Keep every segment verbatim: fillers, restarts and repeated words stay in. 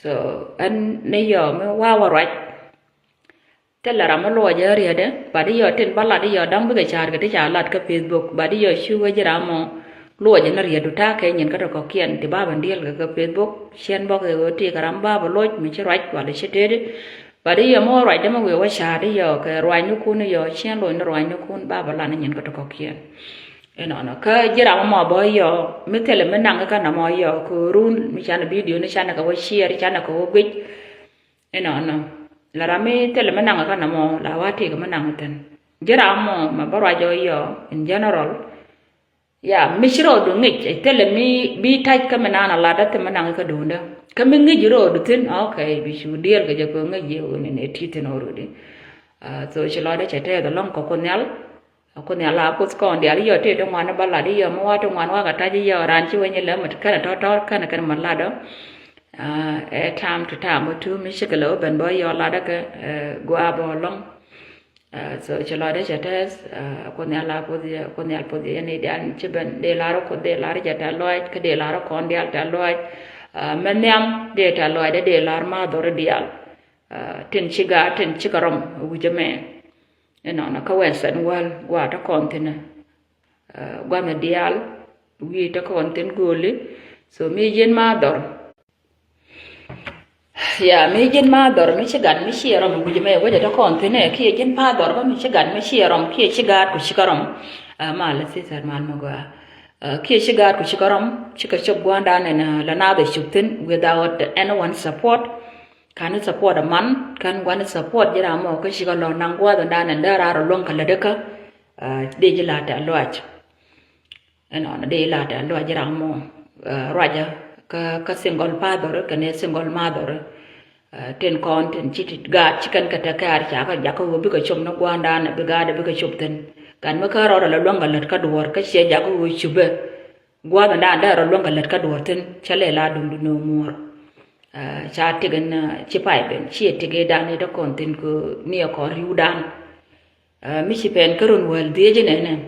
So ɛn ni yɔ mi wa wä ruac. Thilɛ ram mi luɔcɛ rietdɛ, but i̱ yɔ tin bä lat i̱ yɔ da̱ŋ bikɛ ca̱r kɛ ti ca lat kä Facebook, but i̱ yɔ cukä ji̱ ram mɔ luɔcɛ ni rietdu ta̱a̱ kɛ nyin kä ti kɔ̱kiɛn ti ba ben diɛl kɛ kä Facebook, ciɛn bä kɛ ɣöö ti kɛ ram ba bɛ loc mi ci ruac walɛ ci tëëdi. But i̱ yɔ mi wä ruacdä mi wi̱i̱ wä ca̱a̱t i̱ yɔ kɛ ruacnikun i̱ yɔ ciɛn loc ni ruacnikun ba bɛ lat ni nyin kä ti kɔ̱kiɛn. Inɔnɔ kä ji̱ ram mɔ bä i̱ yɔ mi thilɛ mi naŋ kä nɔmɔ i̱ yɔ kɛ run mi canɛ video ni canɛ kɛ wä share canɛ kɛ wä guic. Inɔnɔ la ram mi thilɛ mi naŋ kä nɔmɔ la wa tëëk mi naŋ thi̱n. Ji̱ ram mɔ mɛ bä ruac ɔ yɔ in general. Ya mi ci rɔɔdu ŋic ɛ thilɛ mi bi tac kä mi naan a lat a thil mi naŋ kä duundä. Kä mi ŋic rɔɔdu thi̱n, okay, bi cu diɛɛl kɛ jɛ kɛ ŋic yɛ wä ni nɛ ti thi̱n already. Ah, so ci lɔcdä cɛ tɛth alɔŋ kɛ Kuoth Nhial. Kuoth Nhial a Kuoth kɔn diaal i̱ yɔ tëë ti ŋuan i̱ bä lat i̱ yɔ mi wa ti ŋuan wa kɛ tac i̱ yɔ raan ci weny i̱ lɛ mɛ kɛnɛ tɔ̱tɔ̱ kɛnɛ kɛn mɛ lat ɔ. Ah, ɛ time to time bä tu mi cikɛ lɛ wä ben bä yɔ lat ɛ kɛ, eh, gua bä lɔŋ. Ah, so ci lɔcdä cɛ tɛth, ah, Kuoth Nhial a Kuoth yɛ, Kuoth Nhial Kuoth yɛ ni diaal ci ben dee lar Kuoth dee lar jɛ tɛth lɔc kä dee lar kɔn diaal tɛth lɔc. Ah, mɛ nhiam dee tɛth lɔc dee dee lar ma dhɔr diaal. Ah, tin ci gaat tin cikɛ rɔm wi̱cɛ mɛ. Inɔnɔ kä Western world gua te kɔn thi̱n. Ah, gua̱n diaal wi̱i̱ te kɔn thi̱n go̱o̱li. So mi ji̱n ma dhɔr. Ya mi ji̱n ma dhɔr mi ci gat mi ci rɔm wi̱c mɛ wecɛ te kɔn thi̱n ɛ kiɛ ji̱n pa dhɔr bä mi ci gat mi ci rɔm kiɛ ci gaat ku ci kä rɔm. Ah, mal sister mal mi gua. Ah, kiɛ ci gaat ku ci kä rɔm ci kɛ cop gua̱ndan ɛn, ah, la nath ɛ cop thi̱n without anyone support. Kani support a man, kani guani support ji̱ ram mɔ kä cikɛ lɔ naŋ gua̱th in dan in dee rar luɔ̱ŋ kɛ lätdä kä, ah, dee ji̱ lat tɛth lɔac. Ɛnɔnɔ dee lat tɛth lɔac ji̱ ram mɔ, ah, ruacä kä, kä single father kɛnɛ single mother. Ah, tin kɔn tin ci ti gaat ci kɛn kɛ tɛk kɛɛr ca kä jakä ɣöö bikɛ cop ni gua̱a̱r in dan bi gaat bikɛ cop thi̱n. Gat mi kä rɔɔdɛ lɔ luɔ̱ŋ kɛ lät kä duɔ̱ɔ̱r kä ciɛ jakä ɣöö cupɛ. Gua̱a̱th in dan dee rɔ luäŋ kɛ lät kä duɔ̱ɔ̱r thi̱n cä lɛ la duŋdu ni muɔ̱ɔ̱r. Ah, ca tik in, ah, ci pay ben ciɛ tik i̱ dan i̱ dee kɔn thi̱n kɛ ni ɛ kɔn ri̱wdan. Ah, mi ci pɛn kä run wäl dhiec inɛnɛ.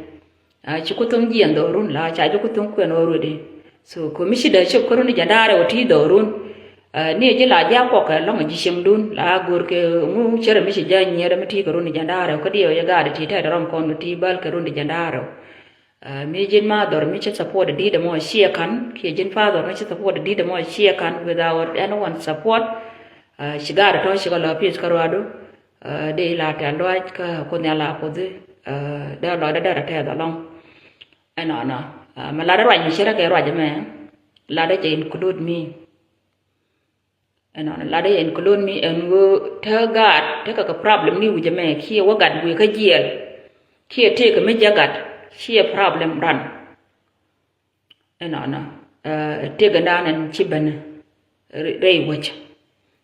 Ah, ci ku thoŋ jiɛn dhɔrun la ca ji̱ ku thoŋ kuɛn already. So kɛ mi ci dee cop kä run i̱ jɛn da̱a̱ rɛw ti dhɔrun. Ah, ni ɛ ji̱ la ji̱ a kuɔk kɛ lɔŋ ji̱ cieŋdun la go̱r kɛ ŋu cärɛ mi ci jɛ nyiɛɛr mi ti kɛ run i̱ jɛn da̱a̱ rɛw kä diɛ wä jɛ gaat ti tɛt rɔm kɔn ti bäl kɛ run i̱ jɛn da̱a̱ rɛw. Ah, mi ji̱n ma dhɔr mi ci support di̱t ɛmɔ ciɛ ka̱n kiɛ ji̱n father mi ci support di̱t ɛmɔ ciɛ ka̱n without anyone support. Ah, ci gaat tɔ̱ ci kɛ lɔ peace kä ruadu. Ah, dee la tɛth lɔac kä Kuoth Nhial a Kuoth. Ah, dee lɔcdä dee rɔ tɛth alɔŋ. Ɛnɔnɔ. Ah, mɛ latdä ruac mi ci rɛ kɛ ruac ɛmɛ. Latdä jɛ include me. Ɛnɔnɔ latdä yɛ include me ɛn ɣöö te gaat tekɛ kɛ problem ni wi̱cɛ mɛ kiɛ wä gat guiɛ kä jiɛɛl. Kiɛ tëëkɛ mi jɛ gat ciɛ problem ran. Ɛnɔnɔ, eh, tëëkɛ ndan ɛn ci ben rɛy wäc.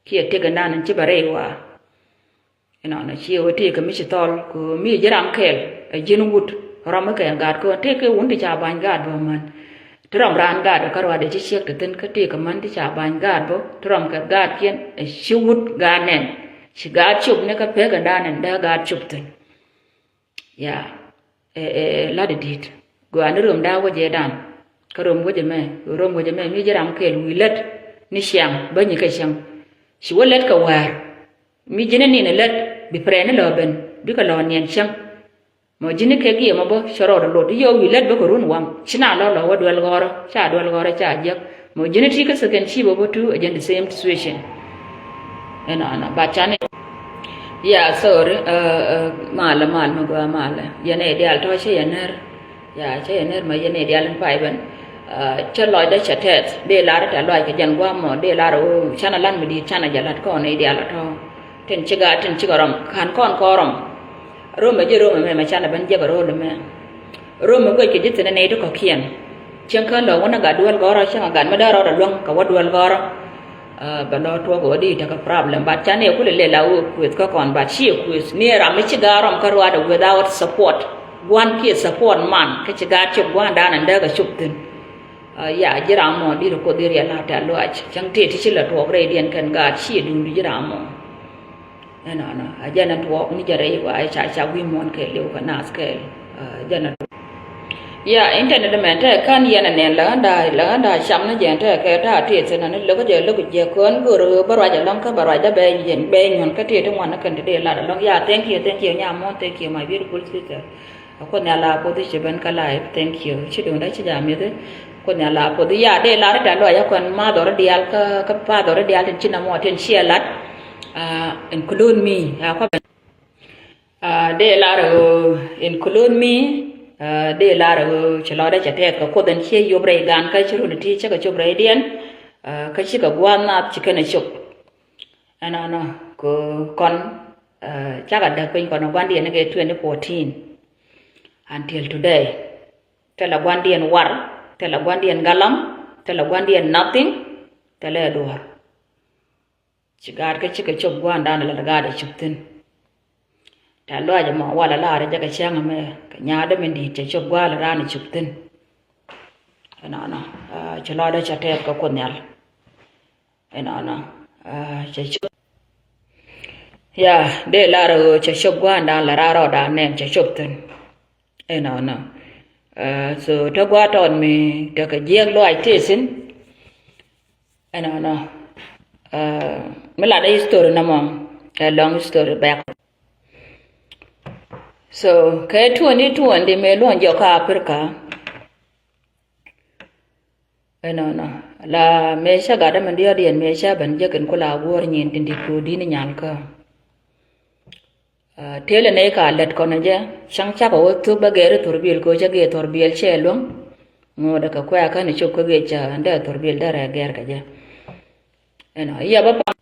Kiɛ tëëkɛ ndan ɛn ci ben rɛy waa. Inɔnɔ ciɛ wä tëëkɛ mi ci thɔl kɛ mi ji̱ ram kɛɛl ɛ ji̱n wut ram mi kɛ gaat kɛ tëëkɛ wun ti ca ba̱ny gaat bä män. Ti ram raan gaat kä ruaadɛ ci ciek ti thi̱n kä tëëkɛ män ti ca ba̱ny gaat bä ti ram kɛ gaatkiɛn ɛ ci wut gaat nɛn. Ci gaat cop ni kä pek ɛn dan ɛn dee gaat cop thi̱n. Ya, ɛ, ɛ, ɛ, lat i̱ di̱t. Gɔaa ni röm da̱a̱ wä jɛ dan. Kä röm wä jɛ mɛ, röm wä jɛ mɛ mi ji̱ ram kɛɛl wi̱i̱ lät ni ciaŋ bä nyi kɛ cäŋ. Ci wä lät kɛ wäär. Mi ji̱n ni ni lät bi pɛrɛn ni lɔ ben bikɛ lɔ niɛn cäŋ. Mɔ ji̱n kɛ giɛ mɔ bä cɛ rɔɔd lot i̱ yɛ wi̱i̱ lät bä kɛ run waŋ ci na lɔ lɔ wä duel gɔrä ca duel gɔrä ca jiäk. Mɔ ji̱n ti kä second ci bä bä tu ɛ jɛn the same situation. Ɛnɔnɔ but canɛ. Yeah, sorry. Malɛ mal mi gɔaa malɛ yɛn ɛ diaal tɔ cɛ yɛn nɛr. Ya cɛ yɛ ner mɛ yɛn ɛ dial in pay ben. Cɛ lɔcdä cɛ tɛth dee lar tɛ lɔc kɛ jɛn guam mɔ dee lar ɣöö canɛ lan mi di̱i̱t canɛ jɛ lat kɔn i̱ dial atɔ. Tin cikɛ tin cikɛ rɔm ka̱n kɔn kɔn rɔm. Rom mɛ ji̱ rom mɛ mɛ canɛ ben jiɛk ro̱o̱l mɛ. Rom mɛ guec kɛ ji̱ thi̱n nɛy ti kɔ̱kiɛn. Cieŋ kään lɔ wun a gat duel gɔrä cieŋ a gat mi dee rɔɔdɛ luäŋ kɛ wä duel gɔrä. Bɛ lɔ tuɔk ɣöö di tekɛ problem but canɛ kulɛ lɛ la ɣöö kuëth kä kɔn but ciɛ kuëth ni ram mi ci gaat rɔm kä ruaadɛ without support. Gua̱n kiɛ support man kä ci gaat cop gua̱ndan ɛn dee kɛ cop thi̱n. Ya ji̱ ram mɔ di̱t kuoth i̱ riɛl a tɛ̈th luaac cäŋ tëë ti ci lɛ tuɔɔk rɛydiɛn kɛn gaat ciɛ duundu ji̱ ram mɔ. Ɛnɔnɔ a jɛn ɛn tuɔɔk ni jɛ rɛy wa ca ca wi̱i̱ muɔ̱n kɛɛliw kɛ naath kɛɛl. Jɛn ɛn tuɔɔk. Ya, internet mɛn tɛ kän yɛn ɛ nɛn lɛ ɣän da̱a̱, lɛ ɣän da̱a̱ cam ni jɛn tɛ kɛ ta̱a̱ tiɛth thi̱n ni lo̱k jɛ, lo̱k jɛ kɔn go̱r bä ruac ɛlɔ̱ŋ kä bä ruac dee bɛ yɛn bɛ nyuɔ̱n kä tiɛth ti ŋuan ni kɛn ti dee lat ɛlɔ̱ŋ. Ya, thank you, thank you, nyamuɔ̱n, thank you, my beautiful sister. Kuoth Nhial a puɔth i̱ ci ben kä live, thank you. Ci duundä ci jam mi̱thi. Kuoth Nhial a puɔth i̱ ya dee lar i̱ tɛ̈th lɔaac a kuɛn math ɣɔr diaal kä, kä path ɣɔr diaal tin ci nɔmɔ tin ciɛ lat. Ah, include me. A kuɛ ben. Ah, dee lar ɣöö include me. Ah, dee lar ɣöö ci lɔcdä cɛ tɛth kɛ Kuoth in ciɛ yop rɛy gan kä ci run ti cä kɛ cop rɛydiɛn. Ah, kä cikɛ gua̱a̱th nath ci kɛn ɛ cop. Ɛnɔnɔ kɛ kɔn, ah, cakɛ däk piny kɔn gua̱ndiɛn ni kɛ twenty fourteen until today. Thilɛ gua̱ndiɛn war, thilɛ gua̱ndiɛn galam, thilɛ gua̱ndiɛn nothing, thilɛ duɔ̱ɔ̱r. Ci gaat kä cikɛ cop gua̱a̱ndan la gaat ɛ cop thi̱n. Tɛ̈th lɔaac ɛmɔ walɛ lar jɛ kɛ cäŋ ɛmɛ kɛ nyaatdä min di̱i̱t cɛ cop gua̱a̱n la raan ɛ cop thi̱n. Ɛnɔnɔ, ah, ci lɔcdä cɛ tɛth kɛ Kuoth Nhial. Ɛnɔnɔ, ah, cɛ cop. Ya, dee lar ɣöö cɛ cop gua̱a̱ndan la raan rɔɔdan nɛn cɛ cop thi̱n. Ɛnɔnɔ. Ah, so te gua̱a̱th tɔt mi tekɛ jiɛk lɔaac tëë thi̱n. Ɛnɔnɔ. Ah, mi latdä history nɔmɔ, ɛ long history back. So kɛ twenty twenty mëë luɔ̱ŋ jɔk kä Africa. Ɛnɔnɔ. La mëë cä gatdä min diɔ̱ɔ̱kdiɛn mëë cä ben jek in ku la guɔ̱ɔ̱r nyin tin di̱t ku di̱t ni nyal kä. Ah, tëëlɛ nɛy ka lät kɔn jɛ cäŋ cakɔ wä thuk bä gɛɛr i̱ thurbil kɛ cä gɛɛr thurbil cɛ luäŋ. Ŋuɔ̱tdɛ kɛ kuɛ kä ni cop kä gɛɛr cä dee thurbil dee rɛ gɛɛr kɛ jɛ. Ɛnɔ, yɛ bä paŋ.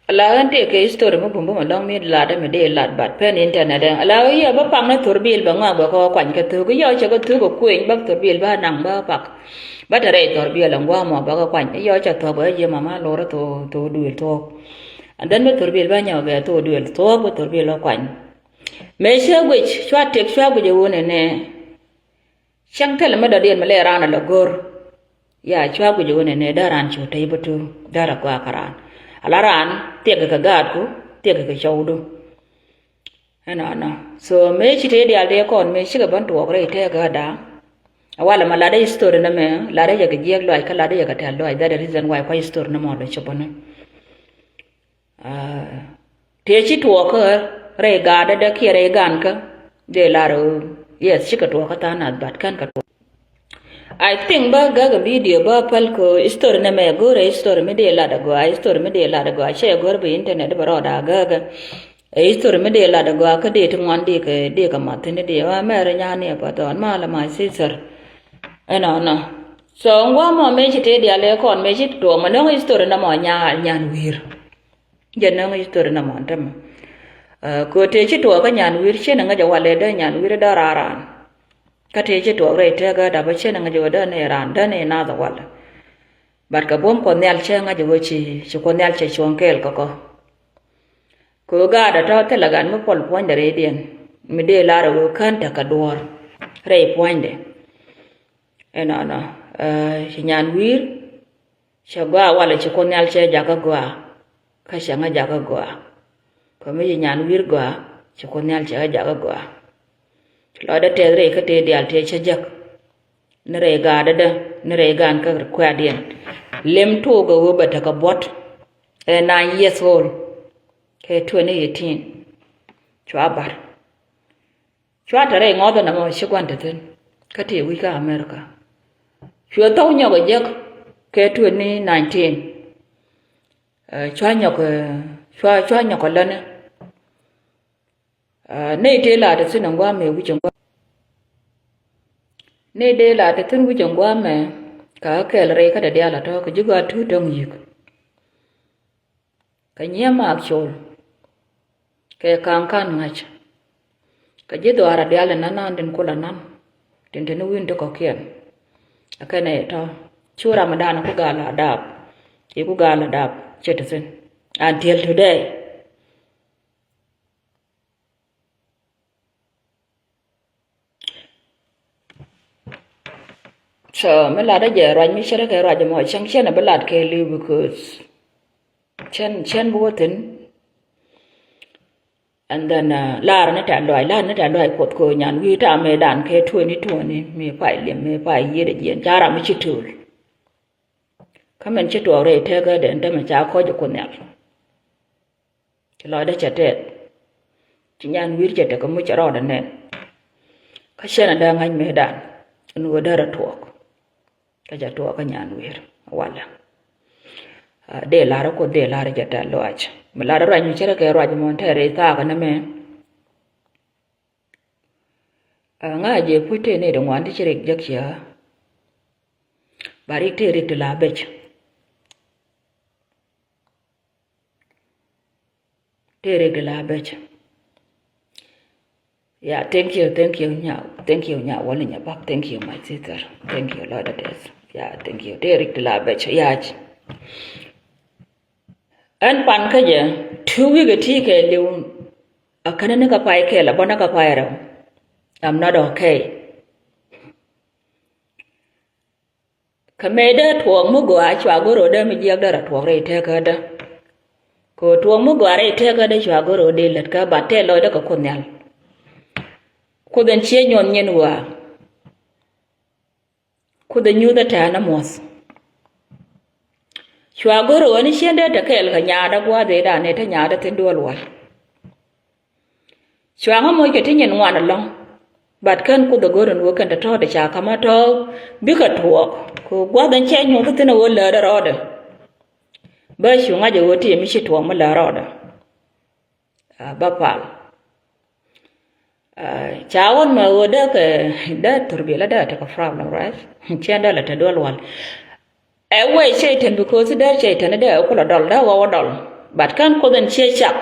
Ala ɣän tëë kɛ history mi bum bum ɛlɔ̱ŋ mi lat mi dee lat, but pen internet ɛ. Ala ɣän yɛ bä paŋ ni thurbil bɛ ŋɔak bɛ kɔ kuany kɛ thuk. Yɔ cɛ kɛ thuk kɛ kueny bä thurbil bä naŋ bä pak. Bä te rɛy thurbil ɛn gua̱a̱ mɔ bä kɛ kuany. Yɔ cɛ thuɔk bɛ jiɛ mama lor thok, thok duël thuɔk. And then bä thurbil bä nyɔk bɛ thok duël thuɔk bä thurbil bä kuany. Mëë cä guic, cua tëk cua guic ɛ wun ɛnɛ. Cäŋ thilɛ mi dɔ̱diɛn mi lɛ raan ala go̱r. Ya, cua guic ɛ wun ɛnɛ dee raan cu tey bä tu, dee rɛ gɔaa kä raan. Ala raan thiɛk kɛ gaatku, thiɛk kɛ cɔwdu. Ɛnɔnɔ. So mëë ci tëë diaal tëë kɔn mëë cikɛ bän tuɔɔk rɛy tëë gäätda. Walɛ ma latdä history nɛmɛ, latdä yɛ kɛ jiɛk lɔaac kä latdä yɛ kɛ tɛ̈th lɔaac. That the reason why kua history nɛmɔ dee cop bä ni. Ah, tëë ci tuɔɔkä rɛy gaatdä dee kiɛ rɛy gankä dee lar ɣöö yes, cikɛ tuɔɔkä tha̱a̱ŋ nath, but kän kɛ tuɔɔk. I think bä gäk video bä päl kɛ history nɛmɛ, go̱o̱rɛ history mi dee lat agɔaa, history mi dee lat agɔaa, cɛ go̱o̱r bi internet bä rɔɔda gäkä. Ɛ history mi dee lat agɔaa kä dee ti ŋuan dee kɛ, dee kɛ math thi̱n dee wa mɛrɛ nyani a path ɔn malɛ my sister. Ɛnɔnɔ. So ŋuamɔ mëë ci tëë diaal ëë kɔn mëë ci tuɔɔk mɛ nöŋ history nɛmɔ nyaal nyan wi̱i̱r. Jɛ nöŋ history nɔmɔ tämɛ. Ɛ, kɛ tëë ci tuɔɔk kä nyan wi̱i̱r, ciɛn ŋäc ɛ walɛ dee nyan wi̱i̱r dee raar raan. Kä tëë ci tuɔɔk rɛy tëë gäätda bä, ciɛn ŋäc ɛ wä dee ni raan, dee ni nath ɛ walɛ. But kɛ buɔ̱m Kuɔth Nhial cä ŋäc ɛ wä ci, ci Kuɔth Nhial cɛ cuɔ̱ŋ kɛɛl kä kɔ. Kɛ ɣöö gäätdä tɔ̱ thilɛ gat mi puɔl puɔ̱nydɛ rɛydiɛn, mi dee lar ɛ ɣöö kän tekɛ duɔ̱ɔ̱r rɛy puɔ̱nydɛ. Ɛnɔnɔ, ɛ, ci nyan wi̱i̱r, cɛ gɔaa walɛ ci Kuoth Nhial cɛ jakä gɔaa, kä cɛ ŋä jakä gɔaa. Kɛ mi ci nyan wi̱i̱r gɔaa, ci Kuoth Nhial cɛ ŋä jakä gɔaa. Lɔcdä tɛth rɛy kä tëë diaal tëë cä jek. Ni rɛy gaatdä, ni rɛy gan kä kuɛ̈tdiɛn. Lem tuɔɔk ɛ ɣöö bɛ tekɛ buɔ̱t. Ɛ nine years old. Kɛ twenty eighteen. Cua bar. Cua te rɛy ŋɔth ɛnɔmɔ ci gua̱n te thi̱n. Kä tëë wi̱c kä America. Cuɛ thok nyɔk ɛ jek kɛ twenty nineteen. Ɛ, cua nyɔk, ɛ, cua, cua nyɔk ɛ läni. Ɛ, nɛy tëë la te thi̱n ɛn gua̱a̱mɛ wi̱c ɛn gua̱a̱mɛ. Nɛy tëë la te thi̱n wi̱c ɛn gua̱a̱mɛ. Ka kɛɛl rɛy kä te diaal ɛ tɔ̱ kɛ ji̱ gɔaa tuut täŋ yi̱k. Kɛ nyiee maak col. Kɛ ka̱a̱ŋ ka̱n ŋa̱c. Kɛ ji̱ dhuaar a diaal in na̱n na̱n tin kulɛ na̱n. Tin tin wi̱n ti kɔ̱kiɛn. Ɛ kɛn ɛ tɔ̱. Cu Ramadan ku gal a dap. Iku gal a dap. Cɛ ti thi̱n. Until today. So mi latdä jɛ ruac mi ce̱tkɛ ruac mɔ cäŋ cɛn a bi lat kɛ li̱w because cɛn, cɛn bi wä thi̱n. And then, uh, lar ni tɛ̈th lɔaac, lar ni tɛ̈th lɔaac Kuɔth kɛ ɣöö nyan wi̱i̱ ta̱a̱ mëëdan kɛ twenty twenty, mëë pay liɛm, mëë pay yiëëdɛ jiɛn, ca ram mi ci tööl. Kä min ci tuɔɔk rɛy tekädɛ ɛn täämɛ ca kɔc Kuoth Nhial. Ci lɔcdä cɛ tɛth. Ci nyan wi̱i̱ cɛ tekɛ muc cɛ rɔɔdɛ nɛn. Kä cɛn adä ŋa̱c mëëdan ɛn ɣöö därɛ tuɔɔk. Kä cɛ tuɔɔk kä nyan wi̱i̱ walɛ. Ah, dee lar Kuoth, dee lar jɛ tɛ̈th lɔaac. Mi lar ruac mi ce̱tkɛ ruac mɔ tɛɛr i̱ thaak ɛn ɛmɛ. Ah, ŋa̱c jɛ puc tëë nɛy ti ŋuan ti ci rik jek ciɛ. Ba rik tëë rik ti la bec. Tëë rik ti la bec. Yeah, thank you, thank you, Nya, thank you, Nya Wal Nya Bak, thank you, my sister, thank you, Lord, that is, yeah, thank you. Tëë rik ti la bec, yeah. Ɛn pan kä jɛ, two week ti kɛ liw, a känä ni kä pay kɛl, a bä ni kä pay rɛw. I'm not okay. Kä mëë dee tuɔɔk mi gɔaa cua go̱r ɣöö dee mi jiäk dee rɔ tuɔɔk rɛy tekädä. Kɛ ɣöö tuɔɔk mi gɔaa rɛy tekädä cua go̱r ɣöö dee lät kä, but tɛɛth lɔcdä kɛ Kuoth Nhial. Kuoth ɛn ciɛ nyuɔth nyin ɣɔaa. Kuoth ɛ nyuuth ɛ tɛ̈ɛ̈n ɛ muɔ̱th. Cua go̱r ɣöö ni cien dee te kɛɛl kɛ nyaatdä gua̱a̱th ëëdan ëë te nyaatdä thi̱n duel wal. Cua ŋä moc kɛ ti nyin ŋuan ɛlɔ̱ŋ. But kän Kuoth ɛ go̱r ɛn ɣöö kɛn te tɔ̱ te ca ka̱m ɛ tɔ̱ bikɛ tuɔɔk. Kɛ gua̱th ɛn cɛ nyuɔth thi̱n ɛ ɣöö lätdɛ rɔɔdɛ. Bä cu ŋa̱c ɛ ɣöö ti mi ci tuɔɔk mi lät rɔɔdɛ. Ah, bä pal. Ah, ca wän mɛ ɣöö dee kɛ, dee thurbil dee tekɛ problem, right? Cɛn dee lɛ te duel wal. Ɛ wee Cɛytan, because dee Cɛytan dee kulɛ dɔl, dee ɣɔw ɛ dɔl. But kän Kuoth ɛn ciɛ cak.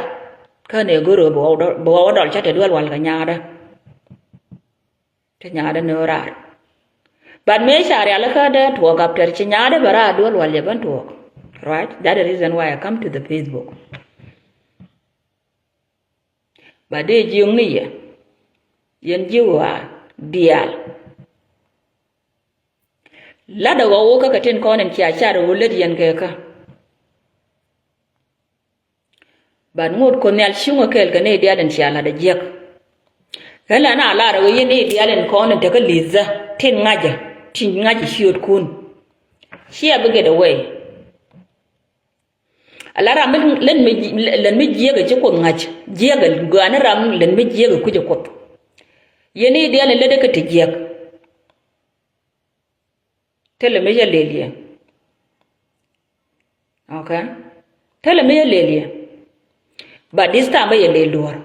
Kän ɛ go̱r ɣöö bi ɣɔw dɔl, bi ɣɔw ɛ dɔl cä te duel wal kɛ nyaatdä. Te nyaatdä ni ɣöö raar. But mëë ca rialikä dee tuɔɔk after ci nyaatdä bɛ raar duel wal jɛ ben tuɔɔk. Right? That the reason why I come to the Facebook. Ba dee jiökni yɛ. Yɛn jiök ɣɔaa diaal. Latdɛ ɣɔw kä kɛ tin kɔn in cia car ɣöö lät yɛn kɛ kä. But ŋot Kuoth Nhial cuŋä kɛɛl kɛ nɛy diaal in cia la̱t ɛ jiäk. Ɣän la na lar ɣöö yɛn nɛy diaal in kɔn in tekä li̱thä tin ŋa̱cä, tin ŋa̱cä ciöötkun. Cia bi get away. Ala ram mi lät mi, lät mi jiäk ɛ ci Kuoth ŋa̱c, jiäk ɛ gɔaa ni ram lät mi jiäk ɛ kui̱c ɛ Kuoth. Yɛn i̱ diaal in lätdɛ kä ti jiäk. Thilɛ mi cä lël yɛ. Okay. Thilɛ mi cä lël yɛ. But this time bä yɛ lël duɔ̱ɔ̱r.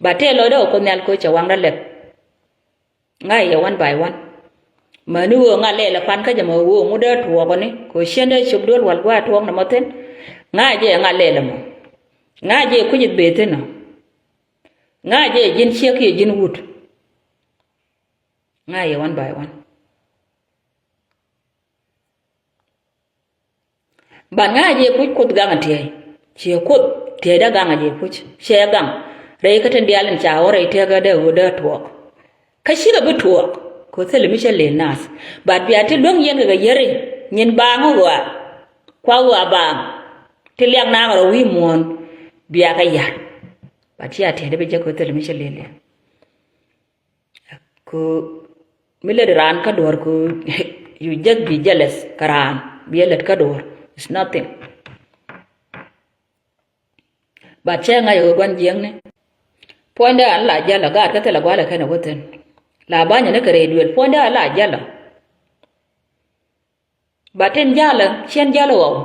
But tëë lɔcdä ɣöö Kuoth Nhial kɛ ɣöö cɛ waŋdä lɛp. Ŋa̱cɛ yɛ one by one. Mäni ɣöö ŋa̱ lɛl ɛ pan kä jɛ mɛ ɣöö ŋut dee tuɔɔkɔni kɛ ɣöö cien dee cop duel wal gua̱a̱th tuɔɔk nɔmɔ thi̱n. Ŋa̱cɛ jɛ ŋa̱ lɛl ɛmɔ. Ŋa̱cɛ jɛ kui̱c i̱ bëë thi̱n ɔ. Ŋa̱cɛ jɛ ji̱n ciek kiɛ ji̱n wut. Ŋa̱cɛ yɛ one by one. But ŋa̱cɛ jɛ puc Kuoth gaŋ a tiɛɛc. Ciɛ Kuoth tiɛɛcdä gaŋ a jɛ puc. Cɛ gaŋ. Rɛy kä tin diaal in ca ɣɔ̱r rɛy tëkä dee ɣöö dee tuɔɔk. Kä cikɛ bi tuɔɔk. Kɛ ɣöö thilɛ mi cä lël naath. But bia ti luäŋ yɛn kɛ kɛ yäri. Nyin baaŋ ɣɔaa. Kua ɣɔaa baaŋ. Ti liak naaŋ rɔ wi̱i̱ muɔ̱ɔ̱n. Bia kɛ ya̱r. But cia tiɛɛcdä bi jek kɛ ɣöö thilɛ mi cä lël yɛn. Kɛ ɣöö mi lät raan kä duɔ̱ɔ̱r kɛ ɣöö you just be jealous kä raan bi ɛ lät kä duɔ̱ɔ̱r. It's nothing. But cɛ ŋa̱c ɛ ɣöö gua̱n jiäkni. Puɔ̱nydä an la jäl ɛ gaat kä thilɛ gua̱l ɛ kɛn ɛ wä thi̱n. La ba̱nyɛ ni kɛ rɛy duël puɔ̱nydä an la jäl ɛ. But tin jalä, cien jalä ɣɔw.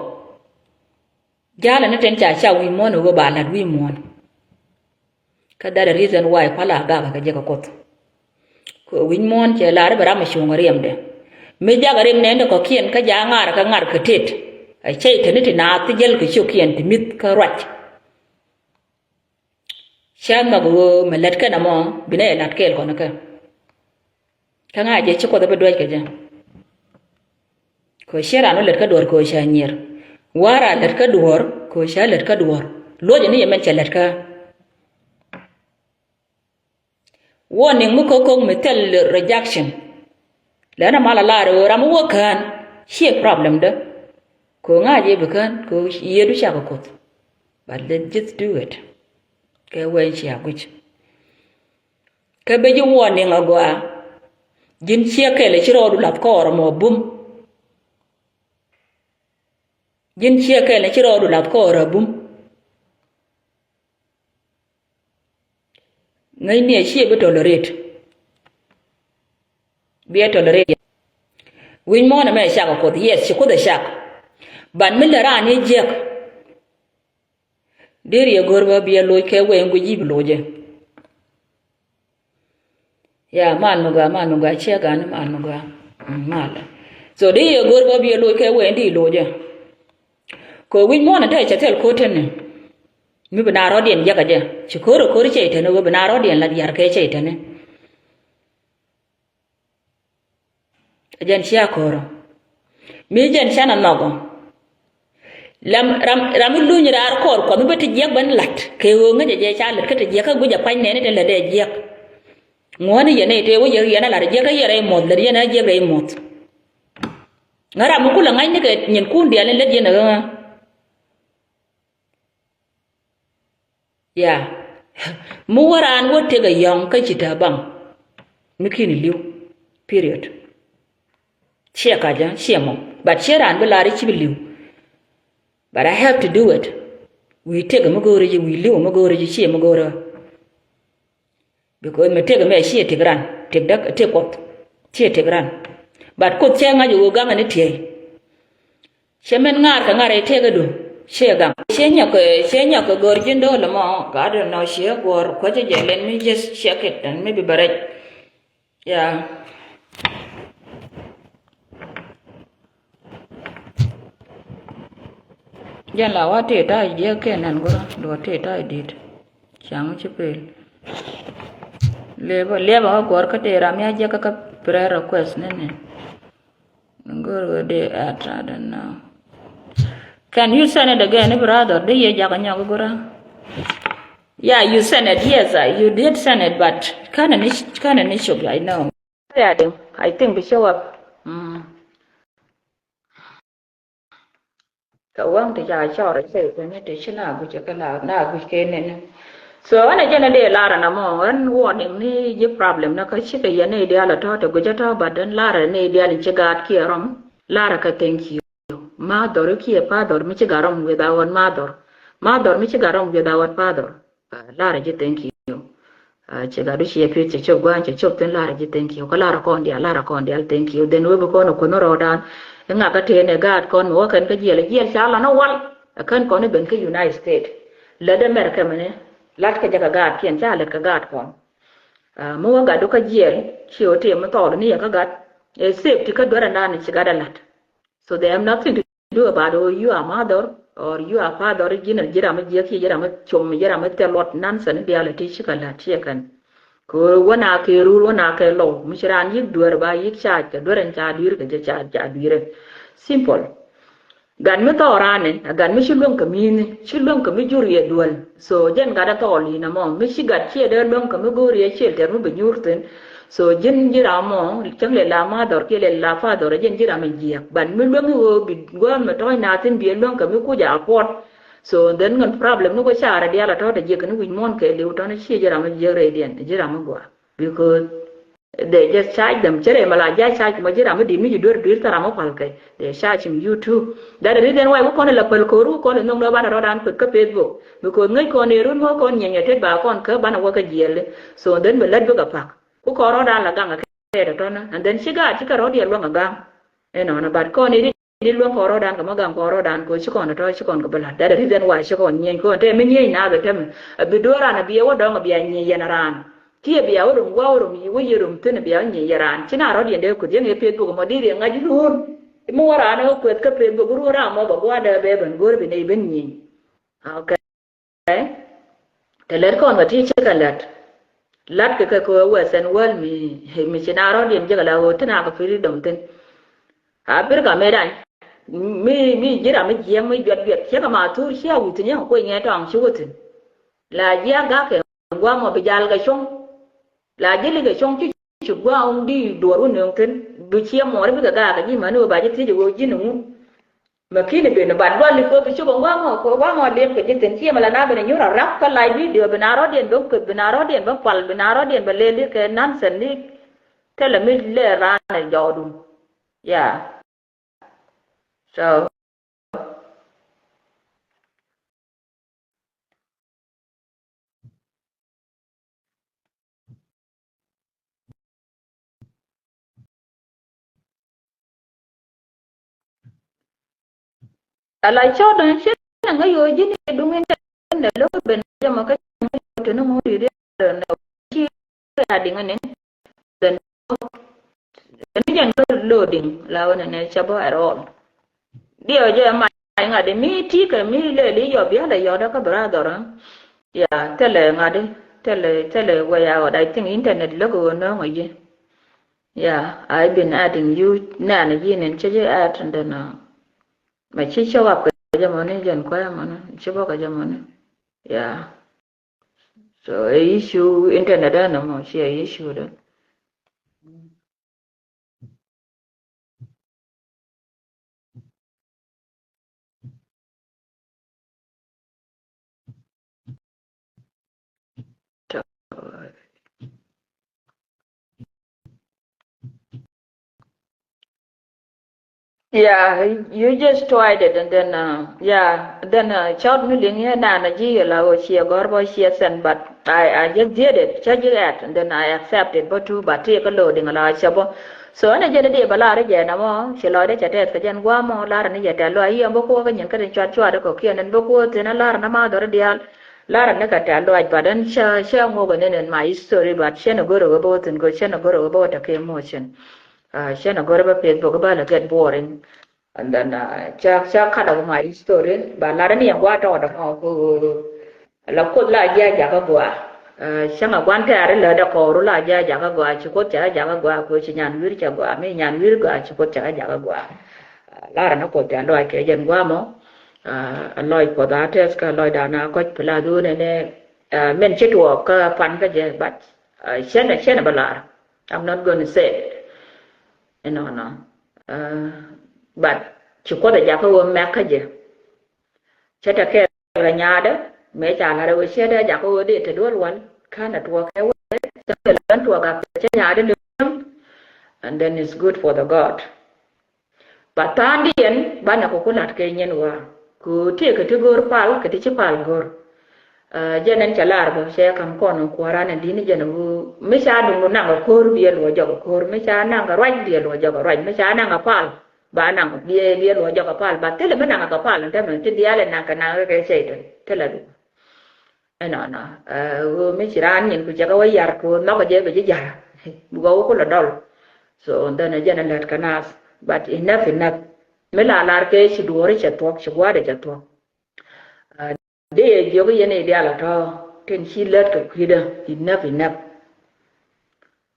Jalä ni tin ca ca wi̱i̱ muɔ̱ɔ̱n i̱ ɣöö ba la̱t wi̱i̱ muɔ̱ɔ̱n. Kä that the reason why kua̱l a gak kɛ jɛ kɛ Kuoth. Kɛ wi̱i̱ muɔ̱ɔ̱n cɛ lar i̱ bɛ ram a cuŋ a riɛmdɛ. Mi jak a riɛm nɛn ti kɔ̱kiɛn kä ja ŋa̱r kɛ ŋa̱r kɛ tet. A cɛy te ni ti naath ti jäl kɛ cio̱kiɛn ti mi̱th kä ruac. Cä nhɔk ɣöö mɛ lät kɛn ɛmɔ binɛ ɛ la̱t kɛɛl kɔn kä. Kä ŋa̱cɛ jɛ ci Kuoth ɛ bi duäc kɛ jɛ. Kɛ ɣöö ciɛ raan wä lät kä duɔ̱ɔ̱r kɛ ɣöö cä nyier. Wä raan lät kä duɔ̱ɔ̱r kɛ ɣöö cä lät kä duɔ̱ɔ̱r. Luɔ̱cɛ ni yɛ mɛn cɛ lät kä. Warning mi ko̱k ko̱k mi thil rejection. Lɛn a mal a lar ɣöö ram mi wä kään ciɛ problem dä. Kɛ ɣöö ŋa̱cɛ jɛ bi kään kɛ ɣöö yiëëdu cakɛ Kuoth. But let's just do it. Kɛ wee cia guic. Kɛ bɛ ji̱ warning agɔaa. Ji̱n ciɛ kɛl ci rɔɔdu lath kɔɔr mɔ bum. Ji̱n ciɛ kɛl ci rɔɔdu lath kɔɔr a bum. Ŋäcni a ciɛ bi tolerate. Biɛ tolerate. Wi̱c muɔ̱ɔ̱n ɛmɛ cak a Kuoth, yes, ci Kuoth a cak. But mi lɛ raan i̱ jiäk. Deri a go̱r bä biɛ loc kɛ wee in guic i̱ bi locɛ. Ya, man mi gɔaa, man mi gɔaa, ciɛ gani man mi gɔaa. Mm, mal. So di yɛ go̱r bä biɛ loc kɛ wee di loc jɛ. Kɛ wi̱c muɔ̱n in te cɛ thil ko̱r teni. Mi bi na rɔ̱diɛn jɛ kɛ jɛ. Ci ko̱r ko̱r cɛ iteni wee bi na rɔ̱diɛn la diar kɛ cɛ iteni. Jɛn cia ko̱r. Mi jɛn canɛ nhɔk ɔ. Lam, ram, ram mi luny raar kɔr Kuɔth mi bi ti jiɛk ben lat. Kɛ ɣöö ŋäcɛ jɛ ca lät kä ti jiɛk kä guic a pa̱ny nɛɛni tin lät dee jiɛk. Ŋuɔ̱ni yɛn ɛ tëë wä yɛ yɛn a lat jiɛk kä yɛ rɛy muɔth, lät yɛn a jiɛk rɛy muɔth. Ŋära mi kulɛ ŋa̱cni kɛ nyinkun diaal in lät yɛn a ɣäŋä. Ya. Mi wä raan wä tëk a yɔ̱ŋ kä ci tääk baŋ. Mi ki̱ni li̱w. Period. Ciɛ kacä, ciɛ mɔ. But ciɛ raan bi lar i̱ ci bi li̱w. But I have to do it. Wi̱i̱ tëk mi go̱o̱rä ji̱, wi̱i̱ li̱w mi go̱o̱rä ji̱, ciɛ mi go̱o̱rä. Because mi tëk mɛ ciɛ tëk ran, tëk däk, tëk Kuɔth. Ciɛ tëk ran. But Kuoth cɛ ŋa̱c ɣöö gaŋ ni tiey. Cɛ mɛn ŋa̱r kɛ ŋa̱r ɛ tëk ɛ du. Ciɛ gaŋ. Ciɛ nyɔk, ciɛ nyɔk kɛ go̱r ji̱n do̱l ɛmɔ. I don't know, ciɛ guɔ̱r kuecä jɛ, let me just check it and maybe bɛ rɛc. Ya. Jɛn la wa tëë ta̱a̱ jiɛk kɛ nɛn gurä, duɔ tëë ta̱a̱ dit. Ca̱ŋ ci pel. Liɛpä, liɛpä kä guɔ̱r kä tëë ram ya jiɛk kä, kä prayer request ni ni. Gurä dee at, I don't know. Can you send it again, brother? Dee yɛ jakä nyɔk gurä. Yeah, you send it. Yes, uh, you did send it, but kinda ni, kinda ni cop, I know. Yeah, I think, I think bi show up. Mm. Kɛ wäŋ ti ca cɔr cɛ kɛ ni ti ci na guic kɛ la na guic kɛ ni ni. So ɣän a jɛn a dee lar na mɔ ɣän warning ni ji̱ problem na kä cikɛ yɛn ni dial a tɔ̱ ti guic a tɔ̱, but then lar ni dial in ci gaat kiɛ rɔm. Lar kɛ thank you. Mother kiɛ father mi ci gat rɔm with our mother. Mother mi ci gat rɔm with our father. Ah, lar ji̱ thank you. Ah, ci gat du ciɛ pi̱th cɛ cop gua̱a̱n cɛ cop thi̱n, lar ji̱ thank you. Kä lar kɔn dial, lar kɔn dial thank you. Then wee bi kɔn a kuoth ni rɔɔdan. Iŋa kä tëë nɛ gaat kɔn mi wä kɛn kä jiɛl, jiɛl ca lɔ ni wal. Ɛ kɛn kɔn i̱ ben kä United States. Lät America mini. Lat kɛ jɛ kɛ gaat kiɛn ca lät kɛ gaat kɔn. Ah, mi wä gat du kä jiɛl, ci wä tëë mi thɔɔl ni yɛ kä gat. Ɛ safety kä duer ɛndan ci gat ɛ lat. So they have nothing to do about, oh, you are mother or you are father. Ji̱n a ji̱ ram mi jiɛk, ci ji̱ ram mi com, ji̱ ram mi thil luɔt, nonsense diaal a ti cikɛ la̱t ciɛ kɛn. Kɛ wä na kɛ rur, wä na kɛ lɔw, mi ci raan yi̱k duer ba yi̱k cac kɛ duer ɛn ca dui̱r kɛ jɛ ca, ca dui̱r ɛn. Simple. Gat mi thɔɔk raan ɛn a gat mi ci luäŋ kɛ mi̱i̱ni, ci luäŋ kɛ mi jur yɛ duel. So jɛn gat a thɔɔk li̱i̱n ɛmɔ, mi ci gat ciɛ dee luäŋ kɛ mi go̱o̱r yɛ ciël tɛr mi bi nyuur thi̱n. So ji̱n ji̱ ram mɔ cäŋ lɛ la mother kiɛ lɛ la father, ji̱n ji̱ ram in jiɛk. But mi luäŋ i̱ ɣöö bi gua̱a̱th mi tɔ̱ɔ̱c naath thi̱n bi ɛ luäŋ kɛ mi kuc a puɔt. So then ŋän problem ni wä carɛ diaal a tɔ̱ tɛ jiɛk kɛ ni wi̱c muɔ̱ɔ̱n kɛ li̱w tɔ̱ ni ciɛ ji̱ ram in jiɛk rɛydiɛn, ji̱ ram in gua̱a̱. Because they just charge them. Cɛ rɛy mɛ la ja charge kumɛ ji̱ ram in di̱t mi ji̱ duer dui̱r thä ram in pal kɛ. They charge him you too. That the reason why wä kɔn in la päl ko̱ru wä kɔn in nhök ni wä banɛ rɔɔdan kueth kä Facebook. Because ŋäc kɔn in run wä kɔn nyieny ɛ tet ba kɔn kä banɛ wä kä jiɛli. So then mi lät bikɛ pak. Ku kɔn rɔɔdan la gaŋ a kɛ tɔtɔnä. And then ci gaat ci kɛ rɔɔdiɛn luäŋ a gaŋ. Ɛnɔnɔ, but kɔn i̱ di luäŋ kɔn rɔɔdan kɛ ma gaŋ kɔn rɔɔdan kɛ ci kɔn tɔ̱ ci kɔn kɛ bi la̱t. That the reason why ci kɔn nyieny kɔn te mi nyieny naath ɛ tämɛ. A bi duɔ̱ɔ̱r ran a bi ɛ wä dɔ̱ŋ a bi a nyieny yɛn a ran. Kiɛ bi a wä rom gua̱a̱ wä rom yi wä yɛ rom thi̱n a bi a wä nyieny yɛn raan. Ci na rɔ̱diɛn dee kueth yɛn ɛ Facebook mɔ di riɛŋ ŋa̱c ruɔ̱ɔ̱r. Mi wä raan ɛ wä kueth kä Facebook ruɔ̱ɔ̱r ran mɔ bɛ gua̱a̱ dee bɛ ben go̱o̱r bi nɛy ben nyieny. Okay. Te lɛt kɔn kɛ ti ci kɛ lɛt. Lat kɛ kɛ kɛ western world mi, mi ci na rɔ̱diɛn jɛ kɛ la ɣöö ti na kɛ freedom thin. A bir ka met any. Mi, mi ji̱ ram mi jiɛk mi juɛt juɛt. Ciɛ kɛ ma thur ciɛ wi̱i̱ thin yɛ kɛ kuec ŋɛ tɔŋ ci wä thin. La jiɛ gak kɛ guam mɔ bi jal kɛ cuŋ. La ji̱ li kɛ cuŋ ci ci guam di duɔr wä nöŋ thin. Bi ciɛ muɔri bikɛ gak kɛ ji̱ mani wä ba ji̱ thiec wä ji̱ ni ŋun. Mɛ ki̱n i̱ ben i̱ bat lual i̱ köp i̱ cop in gua̱a̱ŋɔ, köp gua̱a̱ŋɔ liɛp kɛ ji̱ thi̱n ciɛ mɛ la na ben i̱ nyuur a rap kä live video ben a rɔ̱diɛn ben kueth ben a rɔ̱diɛn ben pal ben a rɔ̱diɛn ben lel i̱ kɛ nonsense ni. Thilɛ mi lɛɛr raan ɛ jɔɔdun. Yeah. So ala cɔɔdun ci nɛ ŋä yo̱o̱ ji̱n i̱ duŋ in te nɛ lo̱k ben jɛ mɔ kä ci ŋä yo̱o̱ te ni ŋuun ri̱t i̱ dee nɛ ci kɛ a diŋ ni. Then ni jɛn kä loading la wä nɛ nɛ cɛ bä at all. Diɛ jɛ ma ŋa̱t mi ti kɛ mi lɛ li yɔ bia lɛ yɔ dä kä brother. Ya thilɛ ŋa̱t thilɛ thilɛ wä ya ɣɔt. I think internet lä kɛ wä nööŋ ɔ ji̱. Ya I been adding you nɛn ji̱ nin cɛ ji̱ add and then mɛ ci cɛ wap kɛ jɛ mɔni jɛn kuɛ mɔni ci bä kɛ jɛ mɔni. Ya. So ɛ issue internet ɛn ɛmɔ ci ɛ issue dɛ. Yeah, you just tried it and then uh, yeah, then uh, cɔt mi liŋ yɛ nan a ji̱ yɛ la wä ciɛ gɔr bä ciɛ sɛn, but I, I just did it. Cä ji̱ ɛt and then I accept it bä too, but ti kä loading la cɛ bä. So ɛn a jɛ ni di bä lar jɛ na mɔ ci lɔcdɛ cɛ tɛth kɛ jɛn gua̱a̱ mɔ lar ni yɛ tɛth lɔc yiɛm bä kuɔ kä nyin kä tin cuat cuat kɔ kiɛn ɛn bä kuɔ thin a lar na ma dhɔr diaal. Lar ni kɛ tɛth lɔc, but ɛn cä cä ŋuɔk ɛn ɛn my history, but cɛn a gör a wä bä wä thin kɔ cɛn a gör a wä bä wä tɛ kɛ motion. Cɛn a gör bä Facebook bä lɛ get boring. And then cä cä cut up my history ba lat ni yɛn gua̱a̱ tɔɔdɛ mɔ kɛ ɣöö la Kuoth la ji̱ a jakä gua̱a̱. Cäŋ a gua̱n tɛ̈ri lätdɛ kɔɔru la ji̱ a jakä gua̱a̱, ci Kuoth cɛ a jakä gua̱a̱ kɛ ɣöö ci nyan wi̱i̱r cɛ gua̱a̱, mi nyan wi̱i̱r gua̱a̱ ci Kuoth cɛ a jakä gua̱a̱. Lar ni Kuoth tɛ̈n lɔc kɛ jɛn gua̱a̱ mɔ. A lɔc Kuoth a tɛth kɛ lɔcdan a kɔc pla dhuun ɛnɛ. Min ci tuɔɔk kä pan kä jɛ, but cɛn cɛn bä lar. I'm not gonna say it. Inɔnɔ. But ci Kuoth a jakä wä mɛk kä jɛ. Cä te kɛɛl kɛ nyaadä mëë ca la̱t ɛ wee ciɛ dee jakä wee dee te duel wal. Ka̱n a tuɔɔk kɛ wee cä kɛ län tuɔɔk a cä nyaadä lɛ. And then it's good for the God. Ba tha̱a̱ŋdiɛn banɛ kɛ ku la̱t kɛ nyin wä. Ku tëëkɛ ti go̱o̱r pal kɛ ti ci pal go̱o̱r. Jɛn ɛn cɛ lar bä cɛ ka̱m kɔn in kuɔ̱ran in di̱t ni jɛn wu mi ca duŋdu naŋ kɛ ko̱r biɛ luɔ jɔk kɛ ko̱r, mi ca naŋ kɛ ruac biɛ luɔ jɔk kɛ ruac, mi ca naŋ kɛ pal ba naŋ biɛ biɛ luɔ jɔk kɛ pal, ba thilɛ mi naŋ kɛ pal in tämɛ ti diaal in naŋ kɛ naŋ kɛ cɛy tɔ̱ thilɛ duŋ. Ɛnɔnɔ ɣöö mi ci raan nyin ku cɛ kɛ wä yar ku nhɔk jɛ bɛ ji̱ ja̱r. Bikɔ wä kulɛ dɔl. So then jɛn a lät kɛ naath. But enough enough. Mi la lar kɛ ci duɔ̱ɔ̱ri cɛ thuɔ̱k, ci gua̱a̱dɛ cɛ thuɔ̱k. Dee jiök yɛn i̱ diaal a tɔ̱ tin ci lät kɛ kui̱dä. Enough enough.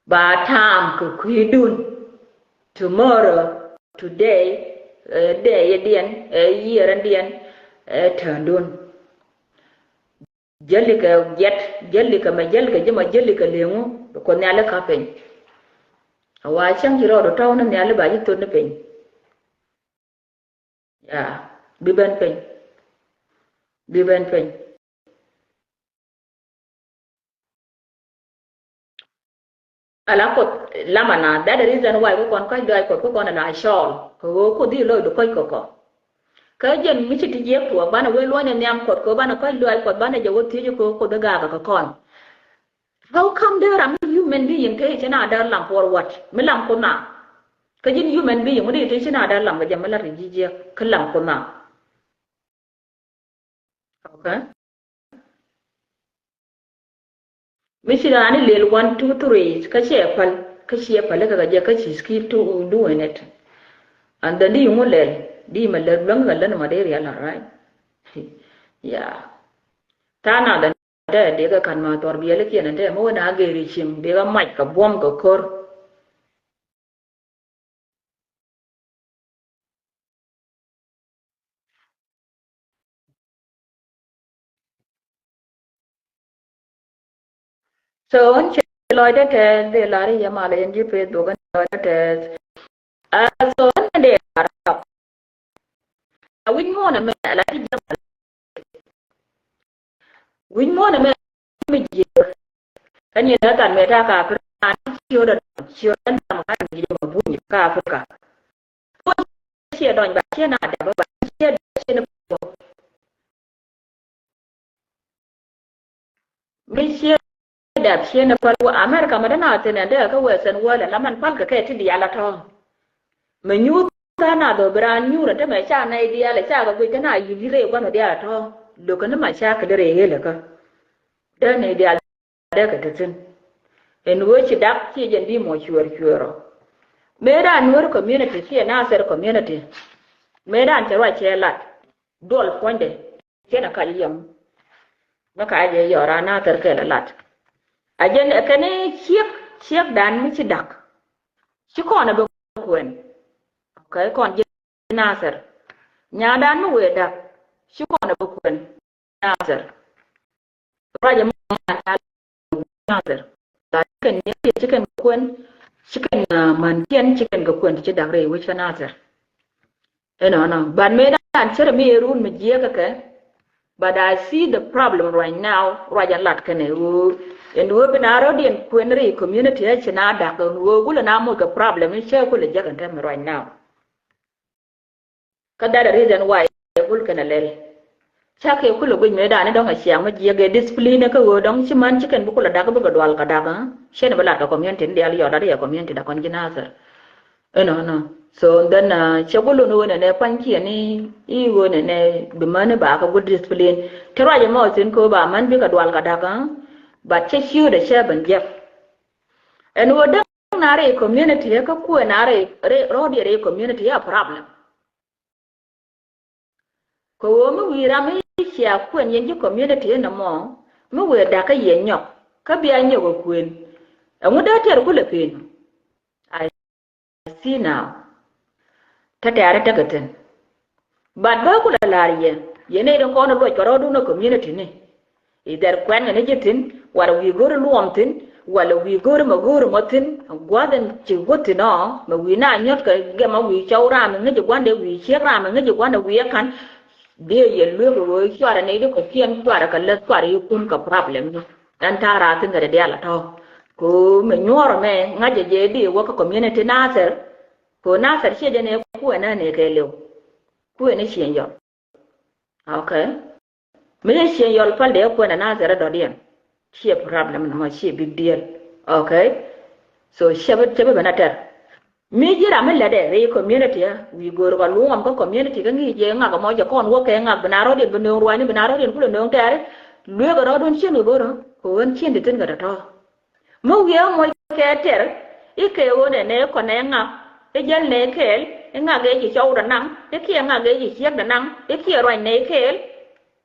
Ba ta̱a̱m kɛ kui̱dun. Tomorrow, today, ɛ dee yɛ diɛn, ɛ yiëër ɛn diɛn, ɛ täändun. Jäli kɛ jiɛt, jäli kɛ mɛ jäli kɛ ji̱ mɔ jäli kɛ liŋu. Bɛ Kuoth Nhial i̱ ka̱p piny. A wa cäŋ ci rɔɔdu tɔ̱w ni Nhial i̱ ba ji̱ thot ni piny. Ya, bi ben piny. Bi ben piny. Ala Kuoth lamana, that the reason why kukɔn kɔc lɔaac Kuɔth kukɔn ala cɔɔl kɛ ɣöö Kuoth i̱ lɔcdu kɔc kɔkɔ. Kä jɛn mi ci ti jiɛk tuɔɔk banɛ wee luɔ̱nyɛ nhiam Kuɔth kɛ ɣöö banɛ kɔc lɔaac Kuɔth banɛ jɛ wä thiec kɛ ɣöö Kuoth i̱ gaakɛ kɛ kɔn. How come dee ram mi human being te i̱ ci na dee lam for what? Mi lam Kuoth na. Kä ji̱n human being ŋuɔ̱t i̱ te i̱ ci na dee lam kɛ jɛ mi la ti ji̱ jiɛk kä lam Kuoth na. Okay. Mi ci raan i̱ lël one, two, three kä ciɛ päl, kä ciɛ päl ikä kɛ jɛ kä ci skip to doing it. And then di yuŋ lɛl di mɛ lät luäŋ kɛ lät mɔ dee rial, right? Yeah. Tha̱a̱ŋ nath ɛn tɛ dee kɛ ka̱n ma thuɔr biɛlikiɛn ɛn tɛ mi wä na geri cim dee kɛ mac kɛ buɔ̱m kɛ ko̱r. So ɣän ci lɔcdä tɛth dee lar i̱ yɛ mal yɛn ji̱ Facebook ɣän ci lɔcdä tɛth. Ah, so ɣän dee lar tɔk. wi̱c muɔ̱ɔ̱n ɛmɛ ala ti jiäk. Wi̱c muɔ̱ɔ̱n ɛmɛ mi jiäk. Ɛn yɛn ɛ than mëë ta̱a̱ ka Africa ni ciötdä, ciötdä nam ka ni jiäk ma buny ka Africa. Ciɛ dɔny ba ciɛ na dap ba ciɛ dap ciɛ ni pal. Mi ciɛ dap ciɛ ni pal wä America ma dee na thin ɛn dee kä Western world ɛn la man pal kɛ kɛ ti diaal a tɔ̱. Mɛ nyuuth tha̱a̱ŋ nath ɣöö bi raan nyuur ɛn te mɛ ca nɛy diaal ɛ ca kɛ guic kä na yi̱n i̱ rɛy gua̱n ɔ diaal ɛ tɔ̱. Lo̱k kɛ ni ma ca kɛ lɛ rɛy ɣel ɛ kä dee nɛy diaal dee kɛ te thi̱n. Ɛn ɣöö ci dak ci jɛn bi mɔ cuɛɛr cuɛɛr ɔ. Mëëdan Nuer community kiɛ Nasir community, mëëdan cɛ ruac cɛ lat duɔl puɔ̱nydɛ. Ciɛn ɛ kac yɔm mi ka jɛ yɔra Nasir kɛl ɛ lat. A jɛn ɛ kɛn i̱ ciek ciekdan mi ci dak. Ci kɔn ɛ bi kuɛn. Okay, kɔn ji̱ Nasir. Nyadan mi wëë dak ci kɔn ɛ bi kuɛn Nasir. Ruacɛ mɔ Nasir. La ci kɛn ni ci kɛn kuɛn ci kɛn, uh, man ciɛn ci kɛn kɛ kuɛn ti ci dak rɛy wec kä Nasir. Ɛnɔnɔ. But mëëdan cärɛ mi ɛ run mi jiɛk kɛ kɛ. But I see the problem right now. Ruac ɛn lat kɛnɛ ɣöö ɛn ɣöö bi na rɔ̱diɛn kuɛn rɛy community ɛ ci na dak ɛn ɣöö gulɛ na moc kɛ problem in cɛ kulɛ jiɛk ɛn tɛmɛ right now. Kä that the reason why ɛ gul kɛnɛ lɛl. Cakɛ kulɛ guic mëëdan ni dɔ̱ŋ a ciaŋ mi jiɛk ɛ discipline kä ɣöö dɔ̱ŋ ci man ci kɛn bi kulɛ dak bikɛ dual kɛ dak. Cɛn bi lat kɛ community ni diaal yɔt dat yɛ community dak kɔn ji̱ Nasir. Ɛnɔnɔ. So then, uh, cɛ gul wun wen ɛnɛ pua̱nykiɛn i̱ wen ɛnɛ bi män i̱ ba kɛ good discipline. Ti ruac ɛmɔ thi̱n kɛ ɣöö ba män bikɛ dual kɛ dak. But cɛ ciötdɛ cɛ ben jiɛk. Ɛn ɣöö däŋ na rɛy community kä kuëë na rɛy rɔ̱diɛ rɛy community a problem. Kɛ ɣöö mi wi̱i̱ ram mi cia kuën yɛn ji̱ community inɔ mɔ mi wëë da̱kä yɛ nyɔk kä bia nyɔk ɛ kuën. Ɛŋu dee tɛr kulɛ pën? I see now. Te tɛ̈ri tekɛ thi̱n. But bä kulɛ la̱r yɛ yɛ nɛy tin kɔn luɔc kɛ rɔ̱dun ɛ community ni. Either kuɛn kɛ ni ji̱ thi̱n, walɛ wi̱i̱ go̱ri luɔm thi̱n, walɛ wi̱i̱ go̱ri mɛ go̱ri mɔ thi̱n. Gua̱th in ci gua̱th thi̱n ɔ mɛ wi̱i̱ na nyɔt kɛ gɛmɛ wi̱i̱ cɔw ram in ŋäc i̱ gua̱ndɛ wi̱i̱ ciek ram in ŋäc i̱ gua̱ndɛ wi̱i̱ ɛ ka̱n. Diɛ yɛ luek ɣöö cuarɛ nɛy di kɔ̱kiɛn cuarɛ kɛ läth cuarɛ yikun kɛ problem ni. Ɛn ta̱a̱ raar thi̱n kɛ dee diaal a tɔ̱. Kɛ ɣöö mɛ nyuɔ̱ɔ̱r ɛmɛ ŋa̱cɛ jɛ di wä kä community Nasir. Kɛ ɣöö Nasir ciɛ jɛ nɛ kuɛn ɛ nɛ kɛ liw. Kuɛn ɛ ciɛ yɔl. Okay. Mi yɛ ciɛ yɔl pal dee kuɛn ɛ Nasir ɛ dɔ̱diɛn. Ciɛ problem ni mɔ ciɛ big deal. Okay. So cɛ bi cɛ bi ben a tɛr. Mi ji̱ ram mi lätdɛ rɛy community a wi̱i̱ go̱o̱r kɛ luɔm kä community kä ŋi̱i̱c jɛ ŋak ɛmɔ jɛ kɔn wä kɛ ŋak bi na rɔ̱diɛn bi nööŋ ruacni bi na rɔ̱diɛn kulɛ nööŋ tɛɛri. Lueek ɛ rɔ̱dun cien kɛ go̱o̱r ɔ kɛ ɣöö ɛn cien di thi̱n kɛ tɔ̱tɔ̱. Mi wiee moc kɛ tɛr i̱ kɛ ɣöö nɛ nɛ kɔn nɛ ŋak i̱ jäl nɛ kɛɛl i̱ ŋak ëë ji̱ cɔwdɛ naŋ i̱ kiɛ ŋak ëë ji̱ ciekdɛ naŋ i̱ kiɛ ruac nɛ kɛɛl.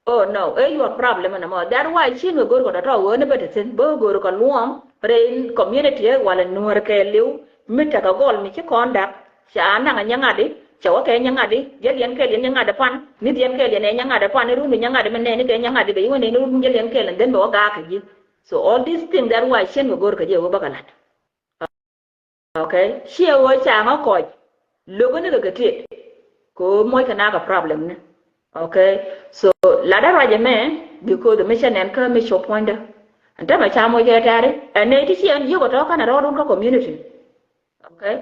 Oh no, ɛ your problem ɛn ɛmɔ. That why cien kɛ go̱o̱r kɛ tɔ̱tɔ̱ ɣöö ni bä te thi̱n bä go̱o̱r kɛ luɔ̱ɔ̱m rɛy community ɛ walɛ nuäär kɛ li̱w mi tekɛ gɔl mi ci kɔn dak. Ca naŋ ɛ nyɛ ŋa̱di cɛ wä kɛ nyɛ ŋa̱di jäl yɛn kɛl yɛn nyɛ ŋa̱di pan mi yɛn kɛl yɛn ɛ nyɛ ŋa̱di pan ni run bi nyɛ ŋa̱di mi nɛɛni kɛ nyɛ ŋa̱di bɛ yi wä nɛɛni run jäl yɛn kɛl and then bɛ wä gaak kɛ ji̱. So all these things that why cien kɛ go̱o̱r kɛ ji̱ ɛ wä bä kɛ la̱t. Okay. Ciɛ ɣöö ca ŋä kɔc lo̱k ni kɛ kɛ tiet. Kɛ ɣöö moc kɛ na kɛ problem ni. Okay. So latdä ruac ɛmɛ because mi cɛ nɛn kä mi cop puɔ̱nydä. Ɛn tämɛ ca moc kɛ tɛ̈ri ɛn nɛy ti ciɛ ɛn yio̱k ɛ tɔ̱ känɛ rɔɔdun kä community. Okay.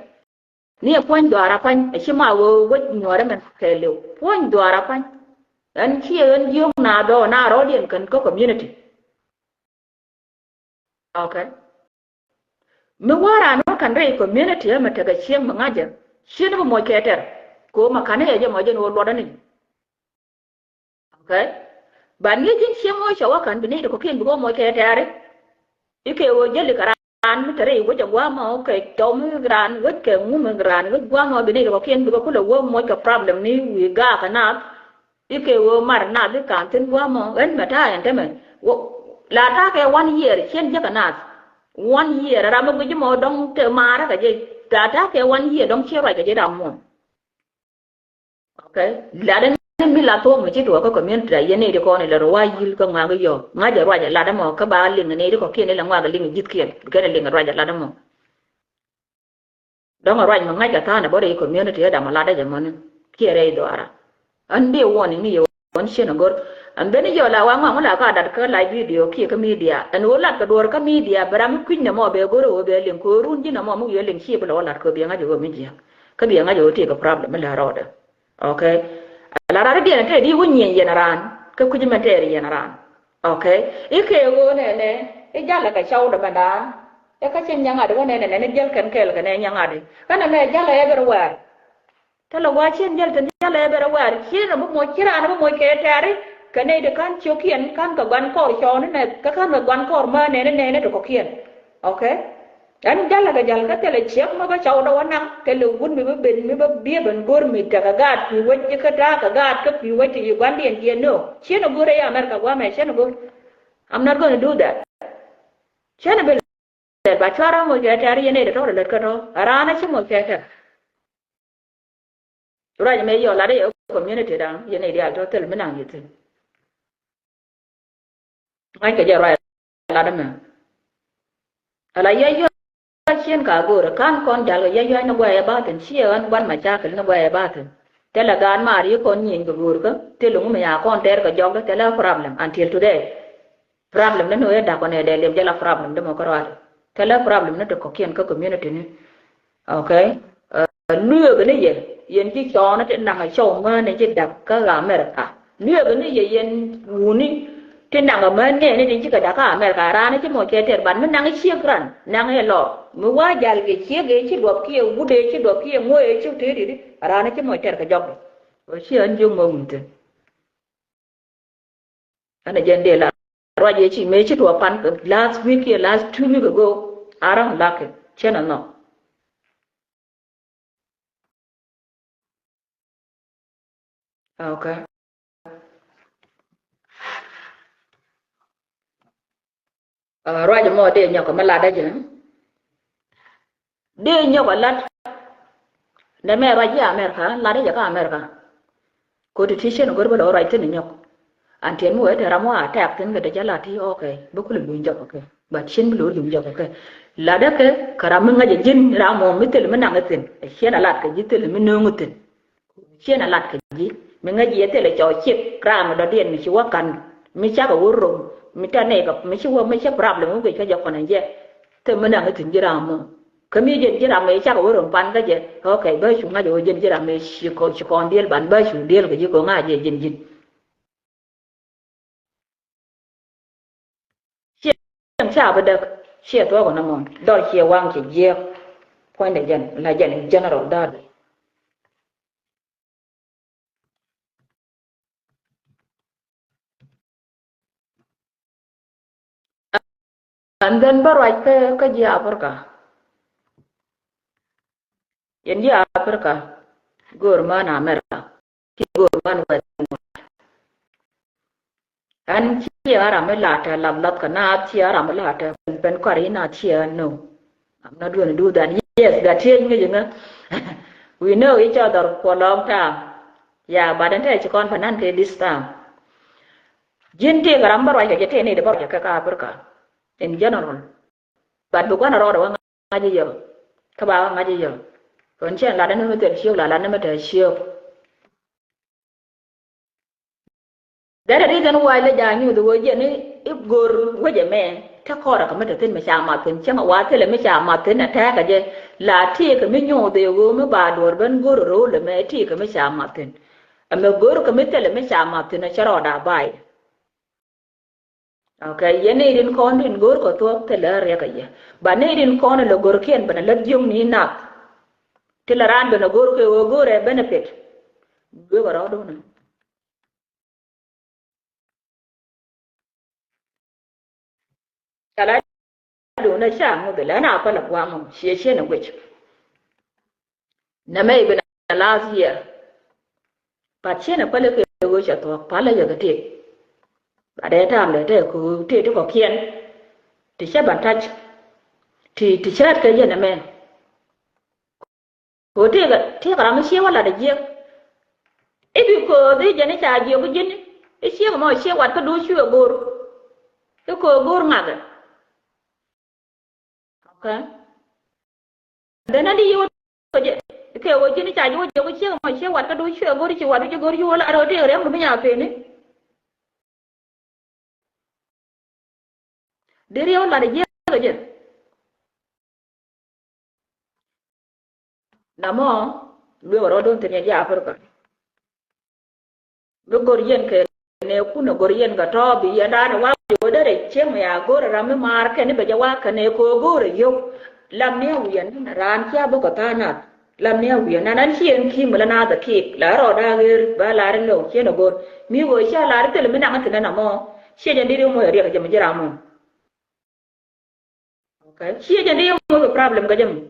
Ni ɛ puɔ̱ny dhuaar a pa̱ny ɛ ci ma ɣöö wec nyuɔ̱ɔ̱rä mɛn kɛ liw puɔ̱ny dhuaar a pa̱ny. Ɛn ciɛ ɛn yio̱k na dhɔɔ na rɔɔdiɛn kɛn kä community. Okay. Mi wäär an wä kɛn rɛy community ɛmɛ tekɛ cieŋ mi ŋa̱cä cien bi moc kɛ tɛr. Kɛ ɣöö ma ka̱n i̱ ɛ jɛ mɔ jɛn ɣöö luɔtdä ni. Okay. But ŋi̱i̱c ji̱n cieŋ ɣöö cɛ wä kɛn bi nɛy ti kɔ̱kiɛn bi kɛ moc kɛ tɛr i̱. I̱ kɛ ɣöö jäli kɛ raan mi te rɛy wec ɛ gua̱a̱mɔ kɛ tɔw mi raan wec kɛ ŋum raan wec gua̱a̱mɔ bi nɛy ti kɔ̱kiɛn bi kɛ kulɛ wä moc kɛ problem ni wi̱i̱ gaak kɛ naath. I̱ kɛ ɣöö mar naath i̱ ka̱n thi̱n gua̱a̱mɔ ɣän mɛ ta̱a̱ ɛn tämɛ. La ta̱a̱ kɛ one year cien jiäkä naath. One year ram mi guic mɔ dɔ̱ŋ te maarä kɛ jɛ. La ta̱a̱ kɛ one year dɔ̱ŋ ciɛ ruac kɛ jɛ ram muɔ̱ɔ̱n. Okay. Latdä ni mi la thuɔ̱k mi ci tuɔɔk kä community da yɛn ni di kɔn ilɛ rɔ wa yil kä ŋuak i̱ yɔ ŋa̱c ɛ ruac ɛ latdä mɔ kä ba liŋ ni di kɔ̱kiɛn ilɛ ŋuak liŋ ji̱thkiɛn kɛn liŋ ɛ ruac ɛ latdä mɔ. Dɔ̱ŋ ɛ ruac mi ŋa̱c kɛ tha̱a̱n ɛ bä rɛy community ɛ dam ɛ latdä jɛ mɔni kiɛ rɛy dhuaara. Ɣän dee warning ni yɛ ɣän ciën a go̱r. Ɛn ben i̱ yɔl a wa ŋɔaŋ wä la ka dat kä live video kiɛ kä media. Ɛn ɣöö lat kɛ duɔ̱ɔ̱r kä media bɛ ram mi kui̱ny nɔmɔ bɛ go̱r ɣöö bɛ liŋ kɛ ɣöö run ji̱ nɔmɔ mi wi̱i̱ liŋ ciɛ bi lɔ wä lat kɛ ɣöö biɛ ŋa̱c ɣöö mi jiääk. Kä biɛ ŋa̱c ɣöö tëëkɛ problem mi lɛ rɔɔdɛ. Okay. La rat diɛn te di wä nyieny yɛn ran kä kui̱c mɛn tɛɛr yɛn ran. Okay. I̱ kɛ ɣöö nɛnɛ i̱ jalɛ kɛ cɔwdɛ mɛn ran. I̱ kä cin nyaŋadɛ wä nɛnɛ nɛn i̱ jäl kɛn kɛɛl kɛ nɛ nyaŋadɛ kä nɛmɛ jalɛ everywhere. Te lɛ gua̱a̱ cin jäl te jalɛ everywhere. Cin rɛ bi moc ci ran bi moc kɛ tɛɛri kɛ nɛy di ka̱n cio̱kiɛn ka̱n kɛ gua̱n kɔr cɔɔni nɛ kä ka̱n kɛ gua̱n kɔr mä nɛnɛ nɛnɛ ti kɔkiɛn. Okay. Ɛn jalɛ kɛ jal kä thilɛ ciek mi bä cɔwdä wä naŋ thilɛ wut mi bä ben mi bä biɛ ben go̱r mi tekɛ gaat pi̱i̱ wec ji̱ kä ta̱a̱ kɛ gaat kä pi̱i̱ wec ti Ugandian jiɛ no. Ciɛn a go̱r ɛ yɛ America guamɛ ciɛn a go̱r. I'm not gonna do that. Ciɛn a bi lɛt ba cuarä moc kɛ tɛr yɛn ɛ dee tɔr lät kä tɔ a raan a ci moc kɛ tɛr. Ruac mɛ yɔ lat i̱ yɛ community da̱ŋ yɛn i̱ diaal tɔ thil mi naŋ yɛ thi̱n. Ŋa̱ckɛ jɛ ruac lat ɛmɛ. Ala yɛ yɔ ciën ka go̱o̱rɛ ka̱n kɔn jal kɛ yɛ yɔ ni guayɛ bathin ciɛ ɣän guan macakil ni guayɛ bathin. Thilɛ gaat maar yi kɔn nyieny kɛ go̱o̱rkä thil ŋum ya kɔn tɛr kɛ jɔkdä thilɛ problem until today. Problem ni ni wee dak kɔn ɛ dee liɛp jɛ la problem di mɔ kärɔaadi. Thilɛ problem ni ti kɔkiɛn kä community ni. Okay. Lueek ni yɛ yɛn ji̱ cɔɔni ti naŋ a cɔw ŋäni ji̱ dak kä America. Lueek ni yɛ yɛn wuni ti naŋ a män nɛɛni ti ji̱ kɛ dak kä America. Raan ci mɔ cɛ tɛr ban mi naŋ ciek ran naŋ ɛ lɔ mi wa jal kɛ ciek ɛ ci duɔp kiɛ wut ɛ ci duɔp kiɛ ŋo̱ ɛ ci tëë di di. Raan ci mɔ tɛr kɛ jɔk di. Ci ɣän jiök mɔ wuni thin. Ɛn a jɛn dee la ruac yɛ ci mëë ci tuɔ pan kɛ last week kiɛ last two week ago. Around lucky cɛn a nhɔk. Okay. Ruac mɔ dee nyɔk mi lat dä jɛ. Dee nyɔk a lat. Nɛ mɛ ruac ji̱ America lat dä jɛ kä America. Ko ti ti cien a go̱r bä lɔ ruac thin nyɔk. An tiɛn mi wee te ram wä a tɛk thin kɛ te jɛ lat ti okay. Bi kulɛ luny jɔk okay. But cien bi lo̱r luny jɔk okay. Lat dä kɛ kɛ ram mi ŋäc a ji̱n ram mɔ mi thil mi naŋ thin. Cien a lat kɛ ji̱ thil mi nööŋ thin. Ciɛ na lat kɛ ji̱ mi ŋäc yɛ thilɛ cɔw ciek ram dɔ̱diɛn mi ci wä ka̱n mi cakɛ wä rom mi tɛ nɛy kɛ mi ci wä mi cä problem wä guic kä jɛ kɔn jɛ. Thil mi naŋ ithin ji̱ ram mɔ kä mi jɛn ji̱ ram mi cakɛ wä rom pan kä jɛ. Okay bä cu ŋa̱c wä jɛn ji̱ ram mi ci kɔn diel ban bä cu diel kɛ ji̱ kɔ ŋa̱c jɛ jɛn ji̱n. Cieŋ ca bi däk ciɛ thuɔk nɔmɔ dɔl ciɛ waŋ ciɛ jiɛk. Puɔ̱nydɛ jɛn la jɛn in general da̱a̱t. And then bä ruac kä kä ji̱ Africa. Yɛn ji̱ Africa go̱o̱r män America. Ci go̱o̱r män wɛth. Ɛn ciɛ ram mi latɛ lath lath kɛ naath ciɛ ram mi latɛ pɛn kɔr in a ciɛ no. I'm not gonna do that. Yes, gat tiec ŋi̱c ŋä. We know each other for a long time. Yeah, but ɛn tɛ ci kɔn pɛn ɛn kɛ this time. Ji̱n tëëk ram bä ruac kɛ jɛ tëë ni di bä ruac kɛ kä Africa in general. But bi gua̱n a rɔɔdɛ wä ŋa̱c yɛ kä ba wä ŋa̱c yɛ. Kɔn cɛn lat ni mi thil ciök la lat ni mi tɛ ciök. That the reason why lɛ ja̱ nyuuth wä jɛ ni i̱ go̱r wä jɛ mɛ te kɔrɛ kɛ mi te thin mi ca math thin cäŋ wa thilɛ mi ca math thin a tɛkɛ jɛ la tëëkɛ mi nyuuth i̱ ɣöö mi ba duɔ̱ɔ̱r ben go̱r ro̱o̱l ɛmɛ tëëkɛ mi ca math thin. Ɛmɛ go̱r kɛ mi thilɛ mi ca math thin a cɛ rɔɔda bay. Okay, yɛ nɛy rin kɔn rin go̱o̱r kɔ thuɔ̱k thilɛ riɛk a yɛ. Ba nɛy rin kɔn lɛ go̱rkiɛn bɛ na lät jiökni nath. Thilɛ raan bɛ na go̱o̱r kɛ ɣöö go̱o̱r ɛ benefit. Duek a rɔɔdun. Cala dun a ca ŋuth lɛ na pälɛ guam ciɛ ciɛ ni guic. Nɛ mɛ ibi na last year. But ciɛ ni pälɛ kɛ ɣöö cɛ thuɔ̱k pälɛ yɛ kɛ tëë. But ɛ ta̱a̱m lɛ tɛ kɛ ɣöö tëë ti kɔ̱kiɛn. Ti cɛ ban ta̱c. Ti ti cɛ rat kɛ yɛn ɛmɛ. Kɛ ɣöö tëëkɛ tëëkɛ ram mi ciɛ wä lat ɛ jiɛk. I̱ bi kööth i̱ jɛn i̱ ca jiök i̱ ji̱n i̱ ciek mɔ ciek wat kä duc cuɛ go̱o̱r. I̱ kööth go̱o̱r ŋakɛ. Okay. Then a di yio̱w kɛ jɛ kɛ ɣöö ji̱n ca ji̱ wä jiök ciek mɔ ciek wat kä du ciek go̱r ci wat du ci go̱r ci wä la rɔ ti riɛm du mi nya peni. Di riɛw lat jiek kɛ jɛ. Namɔ luek rɔ don thin yɛ ji̱ Africa. Mi go̱r yɛn kɛ nɛ kun a go̱r yɛn kɛ tɔ̱ bi yɛn raan wa bi wä derɛ cieŋ ya go̱r ram mi maar kɛn bɛ jɛ wa kɛn ɛ kɛ go̱r a yio̱w. Lam ni a wiɛn raan cia bä kɛ tha̱a̱ŋ nath. Lam ni a wiɛn nan an ci yɛn ki̱i̱ŋ mi la naath a kiɛk la rɔ da̱a̱ ɣer bä lar in lɔw ciɛn a go̱r mi ɣöö cia lar thil mi naŋ thin ɛn amɔ. Ciɛ jɛ di̱t in mɔ yɛ riɛk jɛ mi ji̱ ram mɔ. Okay. Ciɛ jɛ ni yɛ ŋuɔth problem kä jɛ mi.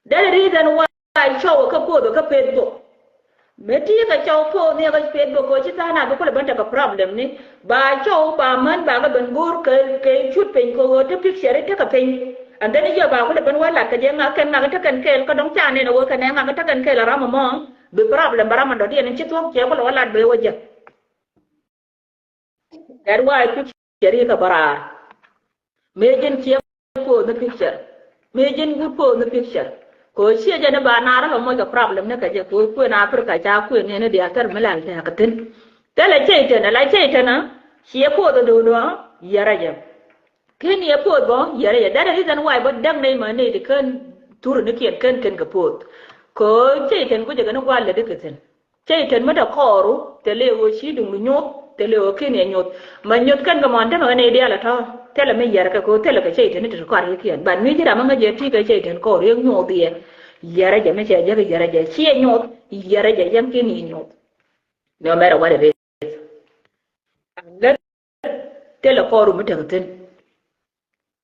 That is reason why cɔw kä poth kä Facebook. Mëë ti kä cɔw poth ni kä Facebook kɛ ci tha̱a̱ŋ a bi kulɛ ben tekɛ problem ni. Ba cɔw ba män ba kä ben go̱o̱r kɛ kɛ cut piny kɛ ɣöö ti picture ti kä piny. And then yɛ ba kulɛ ben wä lat kä jɛ ŋa̱ kɛn ŋa̱ kä tekɛn kɛɛl kä dɔ̱ŋ ca nɛn ɛ ɣöö kɛn ɛ ŋa̱ kä tekɛn kɛɛl ɛ ram ɛmɔ. Bi problem bä ram ɛn dɔ̱diɛn ci thuɔ̱k cɛ kulɛ wä lat bee wä jɛ. That why picture ikɛ bä raar. Mëë ji̱n ciɛ poth ni picture. Mëë ji̱n bi poth ni picture. Kɛ ɣöö ciɛ jɛ ni ba naar lɔ moc kɛ problem ni kɛ jɛ kɛ ɣöö kuën Africa ca kuën ni ni diaal thɛr mi lɛl tɛɛk thi̱n. Thilɛ cɛy tɛn ala cɛy tɛn a ciɛ poth a do̱o̱n a yɛrɛ jɛ. Ken yɛ poth bä yɛrɛ jɛ. That is reason why bä däk nɛy ma nɛy ti kän thur ni kiɛn kän kän kɛ poth. Kɛ ɣöö cɛy tɛn guicɛ kɛ ni gua̱a̱r lät ikɛ thi̱n. Cɛ itɛn mi te kɔɔru thilɛ ɣöö ci duŋdu nyoth thilɛ ɣöö ken yɛ nyoth. Ma nyoth kɛn kɛ mɔn te mɛ kɛ nɛy diaal ɛ tɔ̱ thilɛ mi yɛrkɛ kɛ ɣöö thilɛ kɛ cɛ itɛn ni te kɔar yikiɛn. But mi ji̱ ram mi ŋäc yɛ ti kɛ cɛ itɛn kɔɔru yɛ nyoth yɛ. Yɛrɛ jɛ mi cɛ jɛ kɛ yɛrɛ jɛ ci yɛ nyoth. Yɛrɛ jɛ yɛn ken yɛ nyoth. No matter what it is. Unless thilɛ kɔɔru mi tekɛ thi̱n.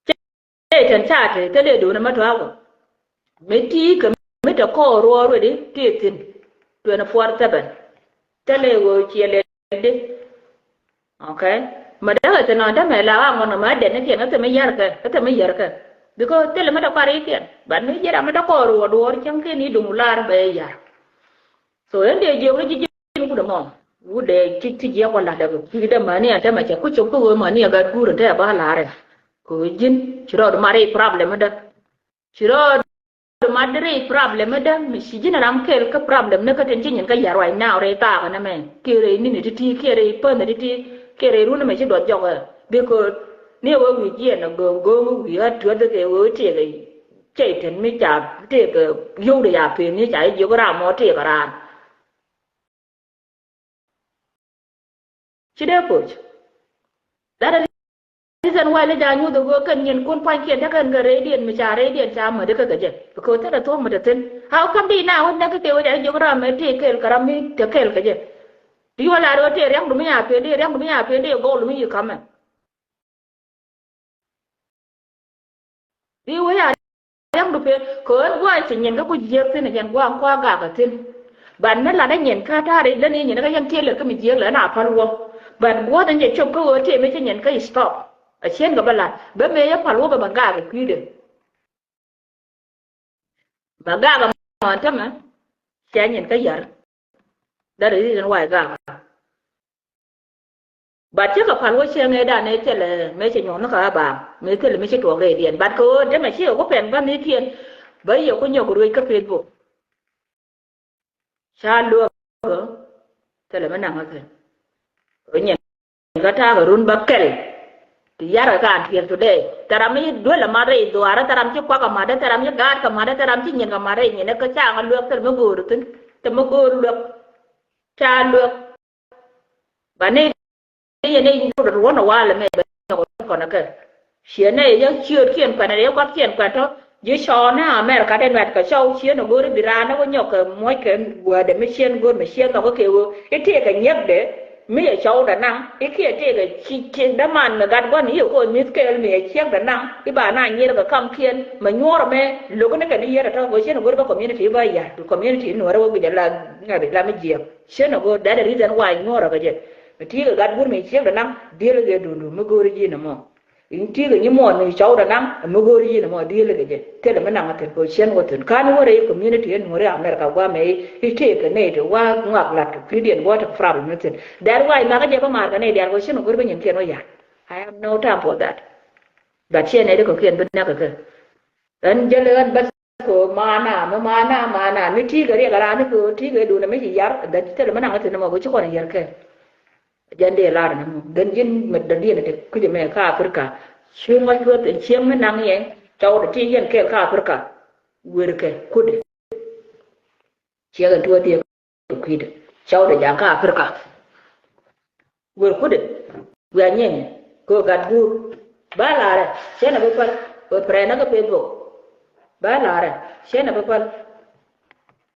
Cɛ itɛn ca te thilɛ do̱n ɛmɛ tɔ̱a̱kɔ. Mi ti kɛ mi te kɔɔr ruɔɔr wedi ti thi̱n twenty four seven. Thilɛ ɣöö ciɛ lɛ di. Okay. Ma däkɛ thi̱n ɔn tämɛ la ɣaŋ ɔn ma dɛn ni kiɛn kä thil mi yärkɛ kä thil mi yärkɛ. Because thilɛ mi te kɔar ikiɛn. But mi ji̱ ram mi te kɔɔr ruɔɔr duɔɔr cäŋ kiɛn i̱ duŋ lar bɛ yar. So ɛn dee jiök ni ji̱ ji̱n wut ɛmɔ. Wut dee ci ti jiɛk wä la̱t dee kɛ kui̱dɛ mani ɛn tämɛ cɛ ku cop kä ɣöö mani ɛ gat guur ɛn te ɛ ba la̱rɛ. Kɛ ɣöö ji̱n ci rɔɔd mat i̱ problem dä. Ci rɔɔd mat i̱ problem dä mi ci ji̱n ram kɛl kä problem ni kä tin ci nyin kä yar right now rɛy thaak ɛn ɛmɛ. Kiɛ rɛy ni̱n ɛ ti̱ti̱ kiɛ rɛy pänh ɛ ti̱ti̱ kiɛ rɛy run ɛmɛ ci duɔth jɔk ɛ. Because ni ɛ wee wi̱i̱ jiɛn ɛ go̱o̱ŋ go̱o̱ŋ wi̱i̱ ɣä tuäth kɛ ɣöö tiɛɛk ɛ. Cɛy tɛn mi ca tëëk yio̱wdɛ ya pën ni ca jiök ram mɔ tëëk raan. Ci dee poc. That is reason why lɛ ja nyuth ɛ ɣöö kɛn nyin kun pua̱nykiɛn te kɛn kɛ rɛydiɛn mi ca rɛydiɛn ca mädi kä kɛ jɛ. Because thilɛ thuɔ̱k mi te thi̱n. How come di na wä nɛk kɛ kɛ wä ja jiök ram mɛ tëëk kɛɛl kɛ ram mi te kɛɛl kɛ jɛ. Di wä la rɔ tëëk ria̱ŋdu mi a pën di ria̱ŋdu mi a pën di gɔɔl mi yi kamɛ. Di wee a riaŋdu pek kɛ ɣän gua̱a̱c ti nyin kä ku jiäk thi̱n ɛ jɛn gua̱a̱ŋ kua gak ɛ thi̱n. Ban mi lat ɛ nyin kä ta̱a̱ ri län i̱ nyin kä yɛn tiee lät kä mi jiäk lɛ ɛn a päl wä. Ban gua̱a̱th ɛn jɛ cop kä ɣöö tiee mi ci nyin kä i̱ stop. Ɛ cieen kɛ bä lat bä mëë yɛ päl wä kɛ bä gak ɛ kui̱dɛ. Bä gak ɛmɔ tämɛ cɛ nyin kä yär. That is reason why gak. But cä kɛ pal wä cɛ ŋee dan ëë thilɛ mëë cɛ nyuɔ̱th ni kɛ ɣä baaŋ mëë thilɛ mi ci tuɔɔk rɛydiɛn. But kɛ ɣöö tämɛ ci kɛ ku pɛn bä mi kiɛn bä yɛ ku nyɔk ruëc kä Facebook. Ca luäk thilɛ mi naŋ kä kɛn. Kä nyin kä ta̱a̱ kɛ run bä kɛl. Ti yarɛ kaan tiɛl today. Thɛram mi duel amat rɛy dhuaarä, thɛram ci kuak amat, thɛram ci gaat kɛ mat, thɛram ci nyin kɛ mat rɛy nyin kä ca ŋä luäk thil mi go̱o̱r thi̱n. Thil mi go̱o̱r luäk. Ca luäk. Ba ni yɛ ni rut ruɔ̱n a walɛ mɛ bɛ nyɔk kɔn kɛ. Ciɛ nɛ yɛ ciöötkiɛn kuɛn yɛ kua̱thkiɛn kuɛn tɔ ji̱ cɔɔnä America dee nuɛt kɛ cɔw ciɛ nɛ go̱o̱ri bi raan ni wä nyɔk kɛ muɔ̱c kɛ guädɛ mi ciɛn go̱o̱r mi ciɛn nhɔk kɛ wee i̱ tëëkɛ nyiɛkdɛ mi yɛ cɔwdɛ naŋ i̱ kiɛ tëëkɛ ci ci däman mi gat gua̱n i̱ ko̱o̱th mi̱th kɛɛl mi yɛ ciɛkdɛ naŋ i̱ ba na nyiɛr kɛ kamkiɛn mɛ nyuɔ̱ɔ̱r ɛmɛ lo̱k ni kɛn i̱ yier ɛ tɔ̱ kɛ ciɛ nɛ go̱o̱ri bä community i̱ ba ya̱r community i̱ nuɔ̱ɔ̱rä wä guic ala ŋa̱th i̱ la mi jiɛk. Ciɛ nɛ go̱o̱r that is reason why nyuɔ̱ɔ̱rä kɛ jɛ mi ti̱i̱ kɛ gat gua̱n mi ciɛkdɛ naŋ diël kɛ duundu mi go̱o̱ri ji̱ nɛ mɔ. In ti kɛ nyi muɔn ni cɔw da naŋ mi go̱o̱r yin mɔ di̱i̱l kɛ jɛ thilɛ mi naŋ a thin kɛ cien wä thin kan wä rɛy community in wä rɛy America guamɛ i̱ tëëk kɛ nɛy ti wa ŋak lat kɛ kui̱diɛn wä tɛ problem ni thin. That why makɛ jɛ bä maar kɛ nɛy diaal kɛ cien wä go̱o̱r bä nyin kiɛn wä yar. I have no time for that. But ciɛ nɛy di kɛ kiɛn bi näk kɛ kɛ ɛn jäl ɛn bä kɛ ɣöö maana, mi maana, maana, mi ti̱i̱ kɛ riɛk a raan ni kɛ ɣöö ti̱i̱ kɛ duundɛ mi ci yar, dhɛn ci thilɛ mi naŋ kä thi̱n ɛmɔ, bi ci kɔn yar kɛ. Jɛn dee lar ni mɔ. Gɛn ji̱n mɛ dɔ̱diɛn te kui̱c ɛmɛ kä Africa. Cuŋä cuɔth in cieŋ mi naŋ yɛ, cɔwdɛ ti yɛn kɛɛl kä Africa. Wër kɛ kudɛ. Ciɛ kɛn tuɔɔk thiek kɛ kui̱dɛ. Cɔwdɛ ja̱a̱ŋ kä Africa. Wër kudɛ. Wiaa nyieeny kɛ ɣöö gat guur. Ba larɛ, cɛn ɛ bi päl. Wër pɛrɛnä kä Facebook. Ba larɛ, cɛn ɛ bi päl.